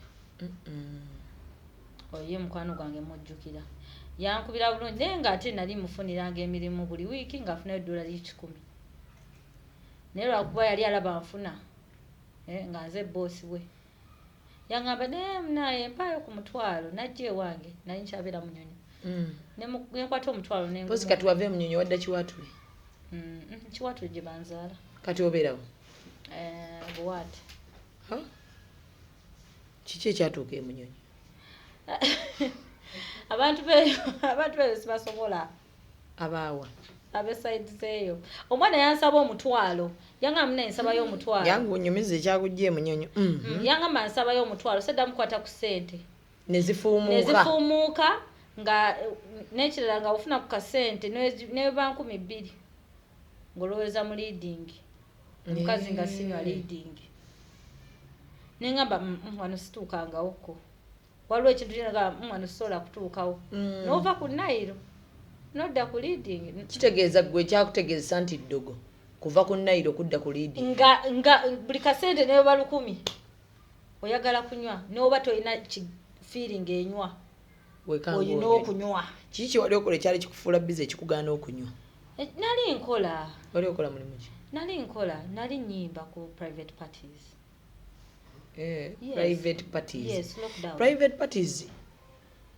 Oyo ye mukwano gwange mujjukira, yankubira bulungi, naye ng'ate nali mufuniranga emirimu buli wiiki ng'afunayo $100, naye lwakuba yali alaba nfuna, nga nze boosi we, yaŋŋamba naye munaye mpaayo ku 10,000. Najja ewange, nali nkyabeera Munyonyo. Nenkwata 10,000 Mpozi nengumu. Kati wava emunyonyo wadda Kiwatule? Kiwatule gye banzaala. Kati obeerawo? Eh, Buwaate. Kiki ekyatuuka emunyonyo? Abantu beeyo sibasobola. Abaawa? Ab'e side zeeyo. Omwana yansaba 10,000, yaŋŋamba munaye nsabayo 10,000. Yange onyumiza ekyakujja emunyonyo. Yaŋŋamba nsabayo 10,000, seddamu kukwata ku ssente. Nezifuumuuka. Nezifuumuuka nga n'ekirala nga ofuna ku kasente neba 2,000 ng'olowooza mu leading omukazi, nga sinywa leading. Neŋŋamba, wano situukangawokko, waliwo ekintu kyenaga, wano sisobola kutuukawo." N'ova ku Nile nodda ku leading. Kitegeeza gwe ekyakutegeezesa nti ddogo kuva ku Nile okudda ku leading? Nga buli kasente neba 1,000 oyagala kunywa, n'oba tolina feeling enywa, Wekanga olina onywe. okunywa. Kiki kyewali okola ekyali kikufuula bize ekikugaana okunywa? Eh, nali nkola. Wali okola mulimu ki? Nali nkola, nali nyimba ku private parties. Eh, Yes. private parties? Yes, lockdown. Private parties,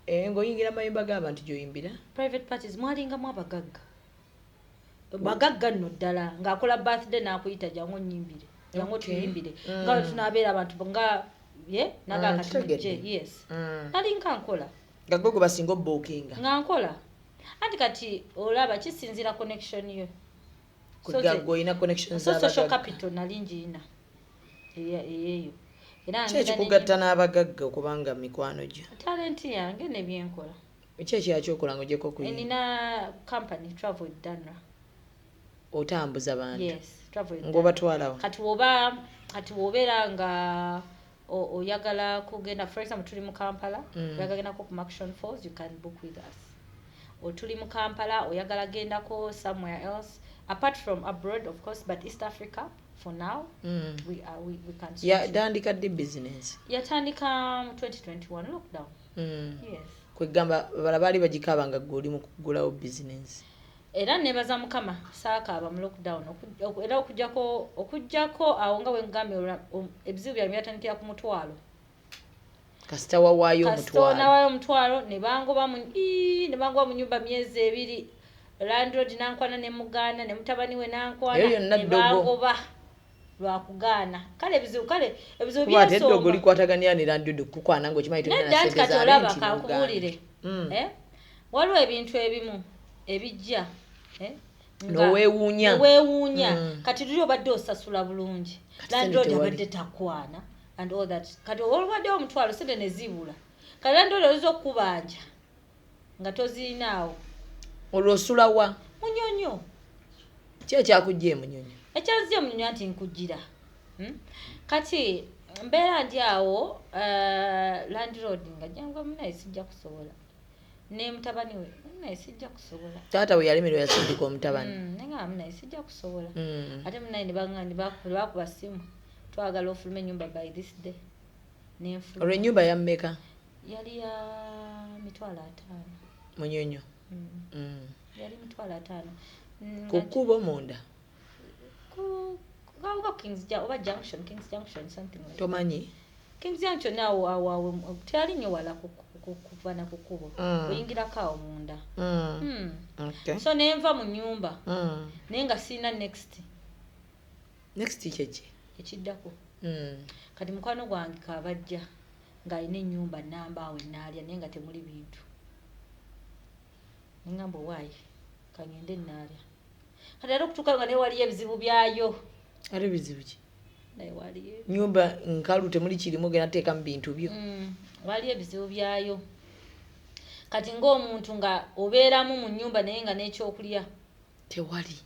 eh, ng'oyingira mayumba g'abantu gy'oyimbira? Private parties mwalingamu abagagga, bagagga nno ddala, ng'akola birthday n'akuyita, "Jangu onnyimbire, jangu otuyimbire." Nga tunaabeera abantu nga ye naga kati Kitegedde. mujje. Yes, nali nka nkola. Nga gwe gwe basinga obbookinga? Nga nkola, anti kati olaba kisinziira connection yo. So Gwe olina connections so social z'abagagga. Capital nali ngiina eyeeyo era Ki ngenda ekikugatta n'abagagga okubanga mikwano gyo? Talent yange nebyenkola. Ki ekirala kyokola ng'ogyeko okuyimba? Nina company, Travel with Danra. Otambuza bantu. Yes, travel. Ng'obatwalawa? Kati wobeera nga oyagala kugenda, for example, tuli mu Kampala, oyagala gendako ku Murchison Falls, you can book with us. Or tuli mu Kampala, oyagala gendako somewhere else apart from abroad, of course, but East Africa for now, we can switch it. Yatandika ddi bizinensi? Yatandika mu 2021 lockdown. Yes. Kwegamba bala baali bagikaaba nga gwe oli mu kuggulawo bizinensi. Era nebaza Mukama, saakaaba mu lockdown. Era okujjako awo nga wengambye, ebizibu byange byatandikira ku mutwalo. Kasita wawaayo Kasita omutwalo. Nawaayo omutwalo, ne bangoba mu nyumba myezi 2. Landlord nankwana ne mugaana, ne mutabani we nankwana, Eyo yonna ne ddogo. bangoba lwakugaana. Kale ebizibu Kuba ate eddogo byensonga. likwataganira ne landlord kukwana ng'okimanyi tolina Nedda, na nti ssente kati za olaba, renti, n'ogaana. kankubuulire. Eh? Waliwo ebintu ebimu ebijja, eh? N'oweewuunya. Neweewuunya. Kati luli obadde osasula bulungi, Kati landlord sente tewali. abadde takwana and all that. Kati olwaddewo omutwalo, sente ne zibula. Kati landlord oyinza okukubanja nga tozirinaawo. Olwo osula wa? Munyonyo. Ki ekyakujja emunyonyo? Ekyanzija Munyonyo nti nkujira. Kati mbeera ndi awo, landlord nga jangwa, munaye sijja kusobola, ne mutabani we, munaye sijja kusobola. Taata we yalemererwa, yasindika omutabani. Nengamba munaye sijja kusobola. Ate munaye ne bakuba simu, twagala ofuluma ennyumba by this day. Nenfuluma. Olwo ennyumba yammeka? Yali ya 500,000. Munyonyo? Yali 500,000. Ku kkubo munda? Oba Kings oba Junction, Kings Junction, something like that. Tomanyi? Kings Junction awo teyali nnyo wala kuva na ku kkubo. Oyingirako awo munda. So nenva mu nnyumba, naye nga sirina next. Next kyeki? Ekiddako. Kati mukwano gwange kabajja ng'alina ennyumba namba awo enaalya, naye nga temuli bintu. Neŋŋamba owaayi kangende naalya. Kati ate okutuukayo nga naye waliyo ebizibu byayo. Ate bizibu ki? Naye waliyo Nyumba nkalu, temuli kirimu, ogenda teekamu bintu byo. Waliyo ebizibu byayo. Kati ng'omuntu nga obeeramu mu nnyumba, naye nga n'ekyokulya tewali,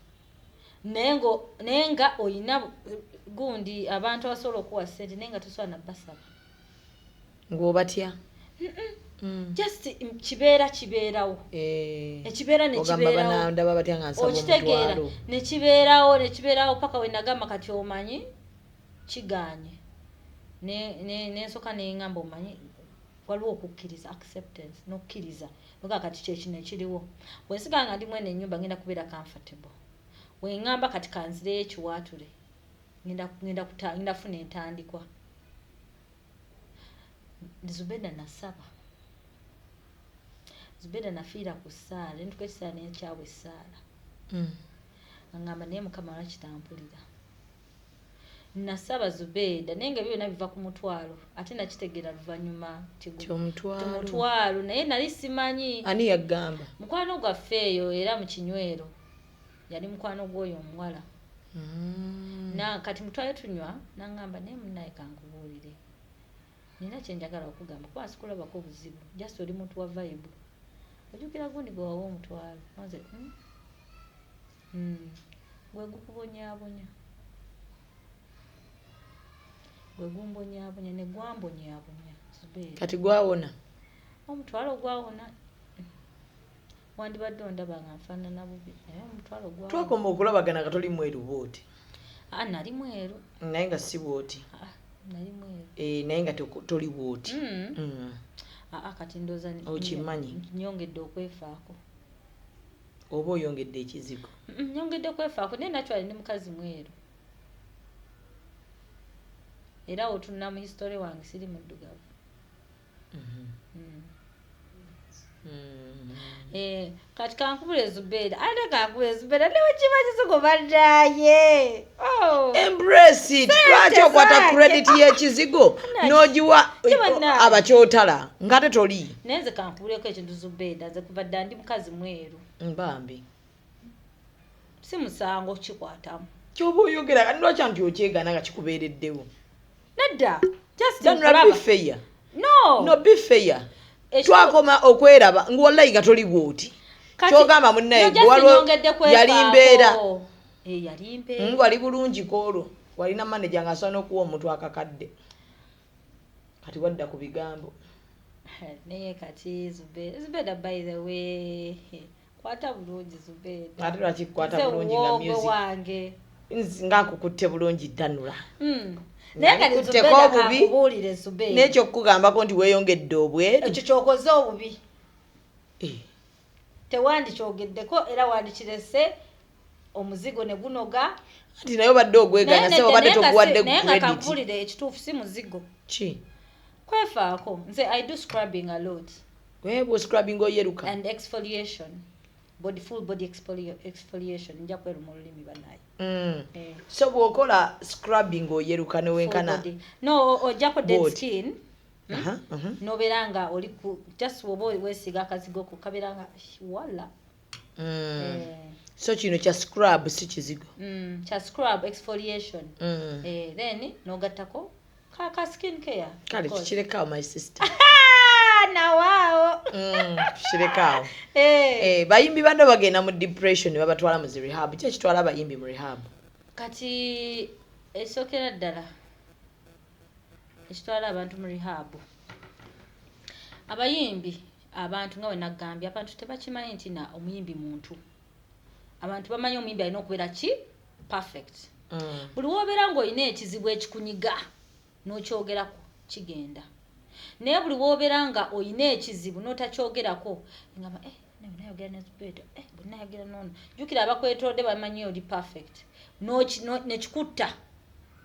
naye nga oyina gundi abantu abasobola okuwa ssente, naye nga tosobola nabasaba. Ng'obatya. Just kibeera kibeerawo. Ekibeera Ogamba nekibeerawo. banandaba batya nga nsaba Okitegeera? omutwalo? Nekibeerawo paka we nagamba kati omanyi kigaanye. Nensooka neŋŋamba omanyi waliwo okukkiriza, acceptance, n'okukkiriza nogaa kati kyekino ekiriwo. Bwensigala nga ndi mwene ennyumba, ngenda kubeera comfortable. Weŋŋamba kati kanzireyo ekiwaatule, ngenda kufuna entandikwa. Zubeda nasaba, Zubeda nafiira ku ssaala, nentuka ekiseera nenkyawa essaala. Aŋŋamba naye Mukama lwaki tampulira? Nasaba Zubeeda, naye nga ebyo byonna biva ku mutwalo. Ate nakitegeera luvannyuma nti Kyomutwalo. Mutwalo, naye nali simanyi. Ani yagamba? Mukwano gwaffe eyo era mu kinywero, yali mukwano gw'oyo omuwala. Na kati mutwale tunywa, naŋŋamba naye munaye kankubuulire, nina kyenjagala okugamba, kuba sikulabako obuzibu, just oli muntu wa vibe. Ojjukira gundi gwe wawa omutwalo? Nze, Gwe gukubonyaabonya, gwe gumbonyaabonya, ne gwambonyaabonya, Zubeera. Kati gwawona? Omutwalo gwawona. Wandibadde ondaba nga nfaanana bubi, naye omutwalo gwawona. Twakoma okulabagana nga toli mweru bwoti. Ah, nali mweru. Naye nga si bwoti. Ah, nali mweru. Eh, naye nga toli bwoti. Aa, kati ndowooza Okimanyi. nyongedde okwefaako. Oba oyongedde ekizigo? Nyongedde okwefaako, naye naturally ndi mukazi mweru. Era otunula mu history wange, siri muddugavu. Eh, kati kankubule Zubeera, ate kankubule Zubeera, newe kiba kizigo baddaye. Oh. Embrace it. Sente Lwaki okwata zange. credit y'ekizigo n'ogiwa Kiba abakyotala ng'ate toli? Naye nze kankubuleko ekintu Zubeera, nze kuva dda ndi mukazi mweru. Mbambi. Si musango kikwatamu. Kyoba oyogera kati, lwaki nti okyegaana nga kikubeereddewo? Nedda, just Danra, nkulaba. be fair. No. No, be fair. Twakoma okweraba nga wallayi nga toli bwoti. Kati- Kyogamba munnaye No, just waliwo nyongedde kwefaako. yali mbeera. Yali mpeera. Wali bulungi kwolwo, walina manager ng'asobola n'okuwa omuntu akakadde, kati wadda ku bigambo. Naye kati Zubeda, by the way, kwata bulungi Zubeda. Ate lwaki kukwata Nze bulungi nga woogwe music? Wange. Nga nkukutte bulungi ddanula. Naye kati Nkutteko Zubeda, obubi. kankubuulire Zubeda. N'ekyokukugambako nti weeyongedde obweru. Ekyo kyokoze obubi. Eh. Tewandikyogeddeko era wandikirese omuzigo ne gunoga. Anti naye obadde ogweganya, Naye sebo, obadde naye nga toguwadde naye nga credit. kankubuulire ekituufu, si muzigo. Ki? Kwefaako. Nze I do scrubbing a lot. Bw'oscrubbing oyeruka. And exfoliation, body, full body exfoliation. Nja kweruma olulimi banaye. Eh. So bw'okola scrubbing oyeruka newenkana? Full body. No, ojjako dead Body. skin. Aha. Nobeera nga oli ku just woba weesiga akazigo ko kabeera nga wala. Eh. So kino kya scrub, si kizigo? Kya scrub, exfoliation. Eh, then nogattako ka skin care, of Kale, course. tukirekawo, my sister. Ah, nawaawo. Tukirekawo. Eh. Eh, bayimbi banno bagenda mu depression ne babatwala mu zi rehab. Ki ekitwala abayimbi mu rehab? Kati esookera ddala ekitwala abantu mu rehab, abayimbi, abantu nga we nagambye, abantu tebakimanyi nti na omuyimbi muntu. Abantu bamanyi omuyimbi alina okubeera ki perfect. Buli wobeera ng'olina ekizibu ekikunyiga n'okyogerako, kigenda. Naye buli wobeera nga olina ekizibu n'otakyogerako, ngamba eh, nayogera ne Zubeda, eh, bwe nayogera noono, jjukira abakwetoolodde bamanyi oli perfect. Nekikutta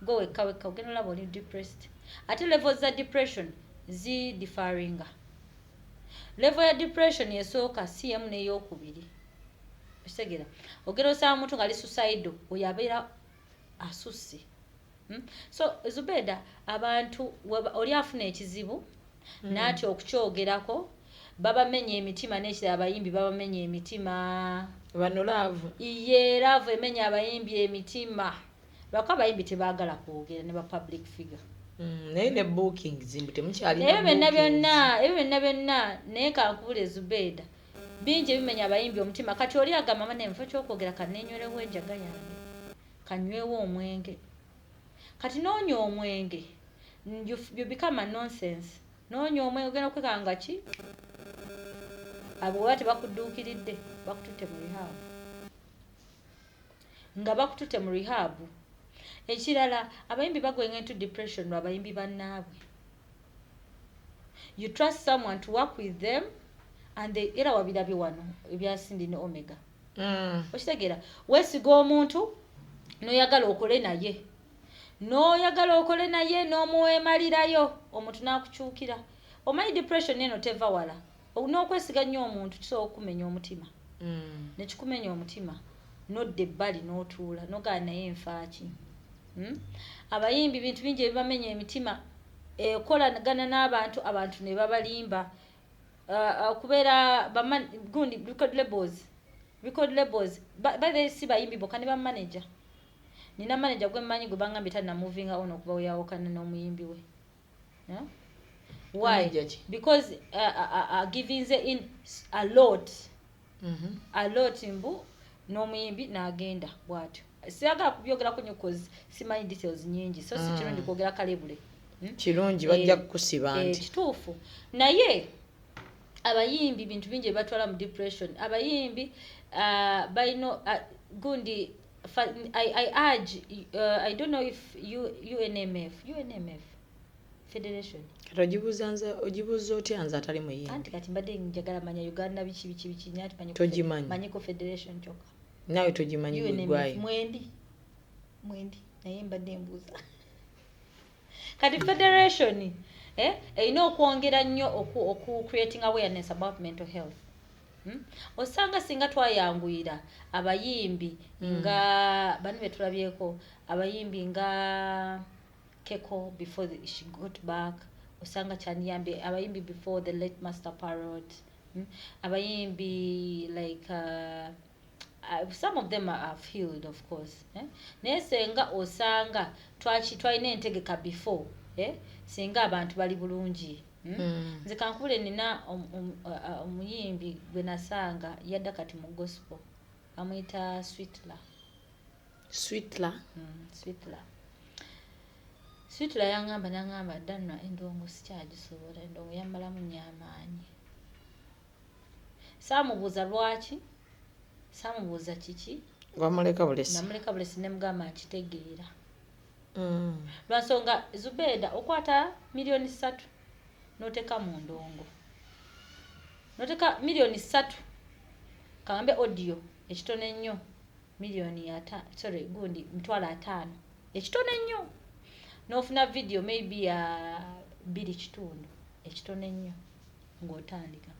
gwe wekka wekka, ogenda olaba oli depressed. Ate levels za depression zidiffaringa. Level ya depression esooka si emu n'eyokubiri, okitegeera? Ogenda osanga omuntu ng'ali suicidal, oyo abeera asusse. So Zubeda, abantu oli afuna ekizibu n'atya okukyogerako, babamenya emitima. N'ekirala, abayimbi babamenya emitima. Bano love. Ye love emenya abayimbi emitima, lwako abayimbi tebaagala kwogera ne ba public figure. Naye ne bookings mbu temukyalina. Ebyo byonna bookings. Byonna ebyo byonna byonna. Naye kankubule Zubeda, bingi ebimenya abayimbi omutima. Kati oli agamba, "Mane, nfo kyokwogera, kannenywerewo enjaga yange, kanywewo omwenge." Kati noonya omwenge, you become a nonsense. Noonya omwenge, ogenda okwekanga ki abo oba tebakudduukiridde, bakututte mu rehab, nga bakututte mu rehab. Ekirala, abayimbi bagwenga into depression lwa bayimbi bannaabwe. You trust someone to work with them and they, era wabirabye wano ebya Cindy ne Omega. Okitegeera? Weesiga omuntu n'oyagala okole naye, n'oyagala okole naye, n'omuweemalirayo, omuntu n'akukyukira. Omanyi depression eno teva wala. N'okwesiga nnyo omuntu kisobola okukumenya omutima. Nekikumenya omutima, nodda ebbali n'otuula nogaa, naye nfaaki? Abayimbi bintu bingi ebibamenya emitima. Ekolagana n'abantu, abantu ne babalimba. Okubeera gundi record labels, by the way, si bayimbi bokka, ne bamanager. Nina manager gwe mmanyi gwe bangambye tannamovinga on okuva weyawukana n'omuyimbi we. Yeah? Why? Manager ki? Because givinze in a lot, a lot, mbu n'omuyimbi n'agenda bw'atyo. Siyagala kubyogerako nnyo cause simanyi details nyingi, so si kirungi kwogera kalebule. Kirungi, bajja Eh, kukusiba. eh, Nti kituufu. Naye abayimbi bintu bingi ebibatwala mu depression. Abayimbi balina gundi I urge, I don't know if UNMF federation. Kati ogibuuza nze, ogibuuza otya nze atali muyimbi? Anti kati mbadde njagala manya Uganda biki biki biki, naye ati Togimanyi. manyiko federation kyokka. Naawe togimanyi. UNMF. Gwegwayo. Mwendi naye mbadde mbuuza. Kati federation, eh, erina okwongera nnyo oku creating awareness about mental health. Osanga singa twayanguyira abayimbi nga bano betulabyeko, abayimbi nga Keko before she got back, osanga kyandiyambye abayimbi before the late Master Parrot, Abayimbi like some of them are healed, of course, eh? Naye senga osanga twalina entegeka before, eh? Singa abantu bali bulungi, Nze kankubule, nina omuyimbi gwe nasanga yadda kati mu gospel, amuyita Sweetla. Sweetla. Sweetla. Sweetla yangamba, nangamba danna endongo sikyagisobola, endongo yammalamu nnyo amaanyi. Saamubuuza lwaki, saamubuuza kiki. Wamuleka bulesi. Namuleka bulesi ne mugamba nkitegeera. Lwansonga Zubeda okwata 3 million n'oteeka mu ndongo. N'oteeka 3 million, kagambe audio ekitono ennyo miliyoni 50, sorry, gundi 50,000 ekitono ennyo, n'ofuna video maybe ya 2.5 ekitono ennyo, ng'otandika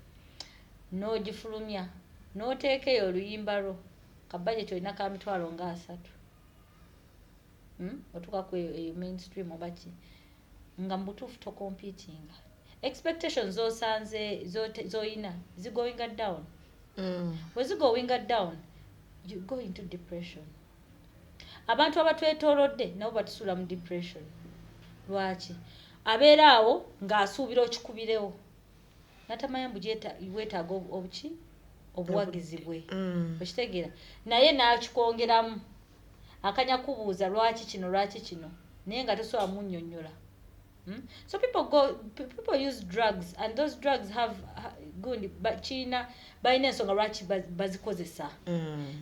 n'ogifulumya n'oteeka eyo oluyimba lwo, ka budget olina ka 30,000, Otuuka ku eyo mainstream oba ki, nga mu butuufu tocompetinga, expectations z'osanze z'oyina zigoinga down. Bwe zigoinga down, you go into depression. Abantu abatwetoolodde nabo batusuula mu depression. Lwaki? Abeera awo ng'asuubira okikubirewo, natamanya mbu weetaaga obuki, obuwagizi bwe. Okitegeera? Naye n'akikwongeramu akanya kubuuza lwaki kino, lwaki kino, naye nga tosobola munnyonnyola. So people use drugs, and those drugs have gundi kiina balina ensonga lwaki bazikozesa.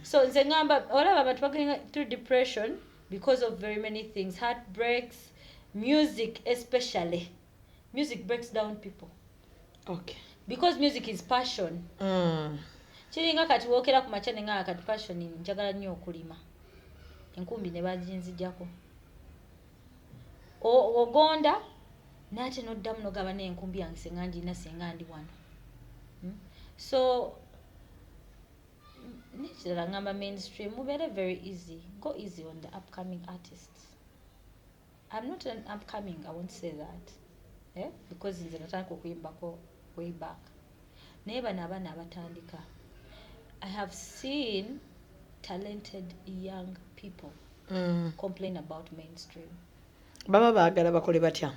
So nze ngamba olaba abantu bagenda through depression because of very many things, heartbreaks, music especially. Music breaks down people because music is passion. Kiringa kati wookera ku makya neŋŋamba kati passion njagala nnyo okulima, enkumbi ne baginzijjako. Ogonda naate noddamu nogaba n'enkumbi yange senga ngirina, senga ndi wano. So nekirala ngamba mainstream mubeere very easy, go easy on the upcoming artists. I'm not an upcoming, I won't say that, eh? Because nze natandika okuyimbako way back, naye bano abaana abatandika, I have seen talented young people complain about mainstream. Baba baagala bakole batya?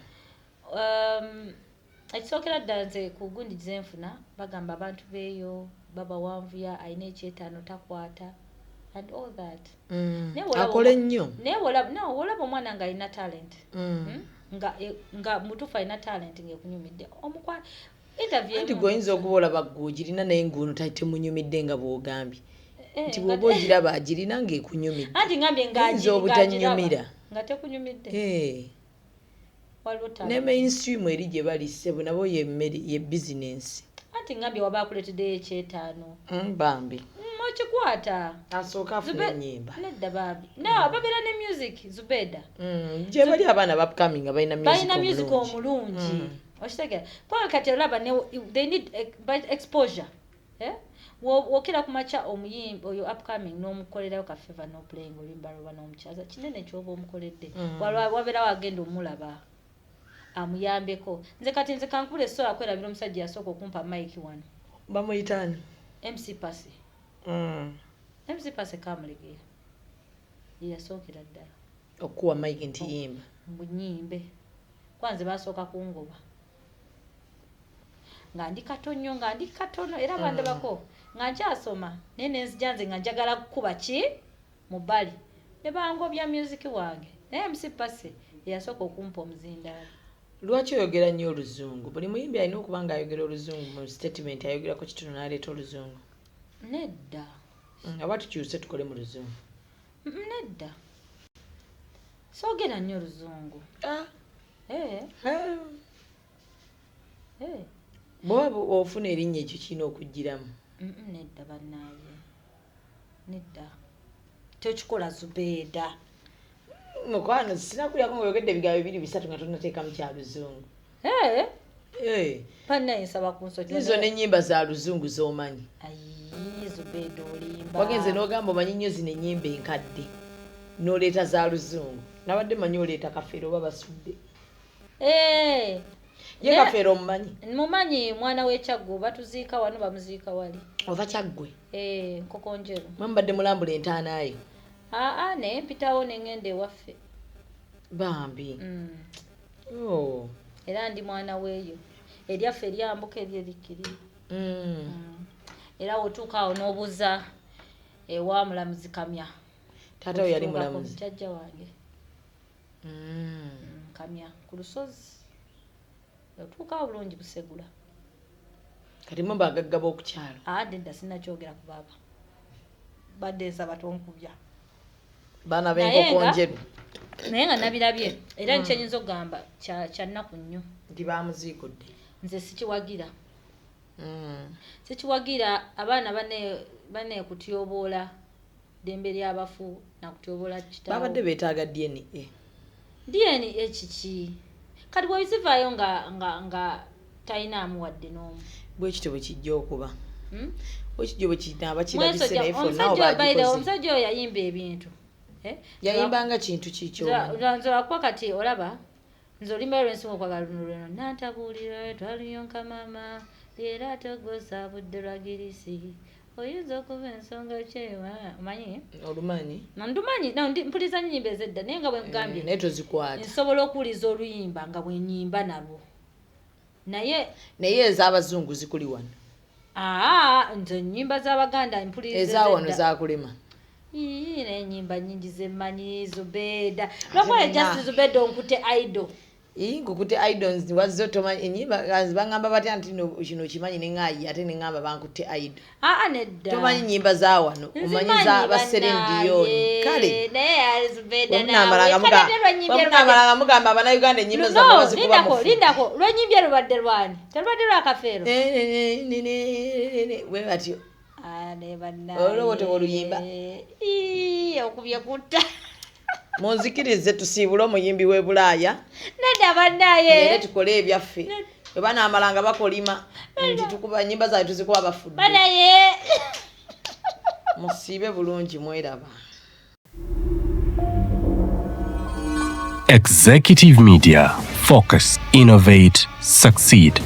Ekisookera ddala nze ku gundi zenfuna bagamba abantu beeyo babawanvuya, alina ekyetaano takwata and all that. Naye Akole nnyo. Naye no, wolaba omwana ng'alina talent, Nga mutuufu alina talent ng'ekunyumidde, omukwa interview Anti emu. Gwe oyinza okuba olaba gwe ogirina, naye ng'ono temunyumidde nga bw'ogambye nti bw'oba ogiraba agirina ng'ekunyumidde, Anti ngambye oyinza obutanyumira. Ng'agiraba nga tekunyumidde. Waliwo Ne talent. mainstream eri gye bali, ssebo, nabo yemmere ye bizinensi. Anti ngambye waba akuleeteddeyo ekyetaano, Bambi. Okikwata. Asooka afuna ennyimba. Nedda bambi, no, babeera ne music, Zubeda. Gye bali abaana ba upcoming nga balina music Balina music omulungi. Omulungi. Okitegeera? Kubanga kati olaba they need but exposure, eh? Wokera ku makya omuyimbi oyo upcoming n'omukolerayo ka favor n'oplaying oluyimba lwoba n'omukyaza, kinene kyoba omukoledde. Wabeerawo agenda omulaba amuyambeko. Nze kati nze kankubula esobola kwerabira omusajja yasooka okumpa mike wano. Bamuyitaani? MC Pase. MC Pase Kamulegeya ye yasookera ddala okuwa mike nti yimba. Mbunyimbe kwanze basooka kungoba nga ndi kato nnyo, nga ndi katono era bandabako nga nkyasoma, naye nenzija nze nga njagala kukuba ki mu bbali ne bangobya music wange, naye MC Pase eyasooka okumpa omuzindaalo. Lwaki oyogera nnyo oluzungu? Buli muyimbi alina okuba nga ayogera oluzungu mu statement, ayogerako kitono n'aleeta oluzungu. Nedda. Oba tukyuse tukole mu luzungu? Nedda, soogera nnyo oluzungu. Eh. Eh. Bw'oba ofuna erinnya ekyo kirina okugiramu. Nedda bannaaye, nedda, tokikola Zubeeda. Mukwano, sinakulyako ngaoyogedde ebigambo bibiri bisatu nga tonateekamu kya luzungu. Eh. Eh. Bannaye, nsaba ku nsonyi. Ezo n'ennyimba za luzungu z'omanyi. Ayi, Zubeeda, olimba. Wagenze n'ogamba omanyi nnyo zino ennyimba enkadde n'oleeta za luzungu. Nabadde manyi oleeta Kafeero oba Basudde. Eh. Ye Kafeero omumanyi? Mumanyi, mwana w'Ekyaggwe, batuziika wano, bamuziika wali. Ova Kyaggwe? Eh, Nkokonjeru. Mwe mubadde mulambula entaana yo? Aa, naye mpitawo ne ŋŋenda ewaffe. Bambi. Oh. Era ndi mwana weeyo, eryaffe eryambuka eri erikkirira. Era wotuuka awo n'obuuza ewa mulamuzi Kamya. Taata we yali mulamuzi? Jjajja wange. Kamya ku lusozi, otuukawo bulungi Busegula. Kati mwe bagagga b'okukyalo? Aa, nedda, sinakyogera ku baaba, badde nsaba tonkubya. Baana Naye b'enkoko njeru. Naye nga nabirabye era nkyenyinza okugamba kya nnaku nnyo. Nti bamuziikudde. Nze sikiwagira. Sikiwagira abaana bane kutyoboola ddembe ly'abafu nakutyoboola kitaawo. Babadde beetaaga DNA. DNA kiki? Kati bwebizivaayo nga talinaamu wadde n'omu. Bwekityo bwe kijja okuba. Bwekityo bwe kinaaba kirabise. Mwesojja- Naye for now Omusajja oyo, by the way, bagikoze. omusajja oyo yayimba ebintu. Eh? Yayimbanga kintu kikyo? Nze lwakuba kati olaba nze oluyimba lwe lwensinga okwagala luno lweno: nantabuulira twaluyonka mama leero ate gwosa budde lwa girisi, oyinza okuba ensonga kyewa omanyi. Olumanyi? Ndumanyi, no, mpuliza nnyimba ezedda, naye nga bwe nkugambye, Naye tozikwata. Nsobola okuwuliza oluyimba nga bwe nnyimba nalwo, naye Naye ez'abazungu zikuli wano? Aa, nze ennyimba z'Abaganda mpuliriza. Ezawano Ezedda. zakulema. Ii, naye ennyimba nnyingi zemmanyi. Zubeda lwakuba just Zubeda onkute idol. Ii, nkukute idols, wazze tomanyi enyimba. Baŋŋamba batya nti no kino kimanyi, neŋŋaayi ate neŋŋamba bankutte idol. Aa, nedda. Tomanyi nyimba za wano, omanyi Nzimanyi. za ba Celine Dion. Bannange. Kale Naye Zubeda bwemunaamalanga naawe kale ate lwenyimbye bwemunaamalanga mugamba Abannayuganda ennyimba zammwe No, bazikuba lindako. mufu. Lindako, lwenyimbye lubadde lwani? Telubadde lwakafeero? Bwe batyo. Ah, naye bannange. Olwowo teboluyimba. Ii, okubye kutta. Munzikirize tusiibule omuyimbi w'e Bulaaya. Nedda bannaye. Era tukole ebyaffe, bwe banaamalanga bakolima nti tukuba nyimba zaabwe tuzikuba bafudde. Banaye. Musiibe bulungi, mweraba. Executive Media. Focus, innovate, succeed.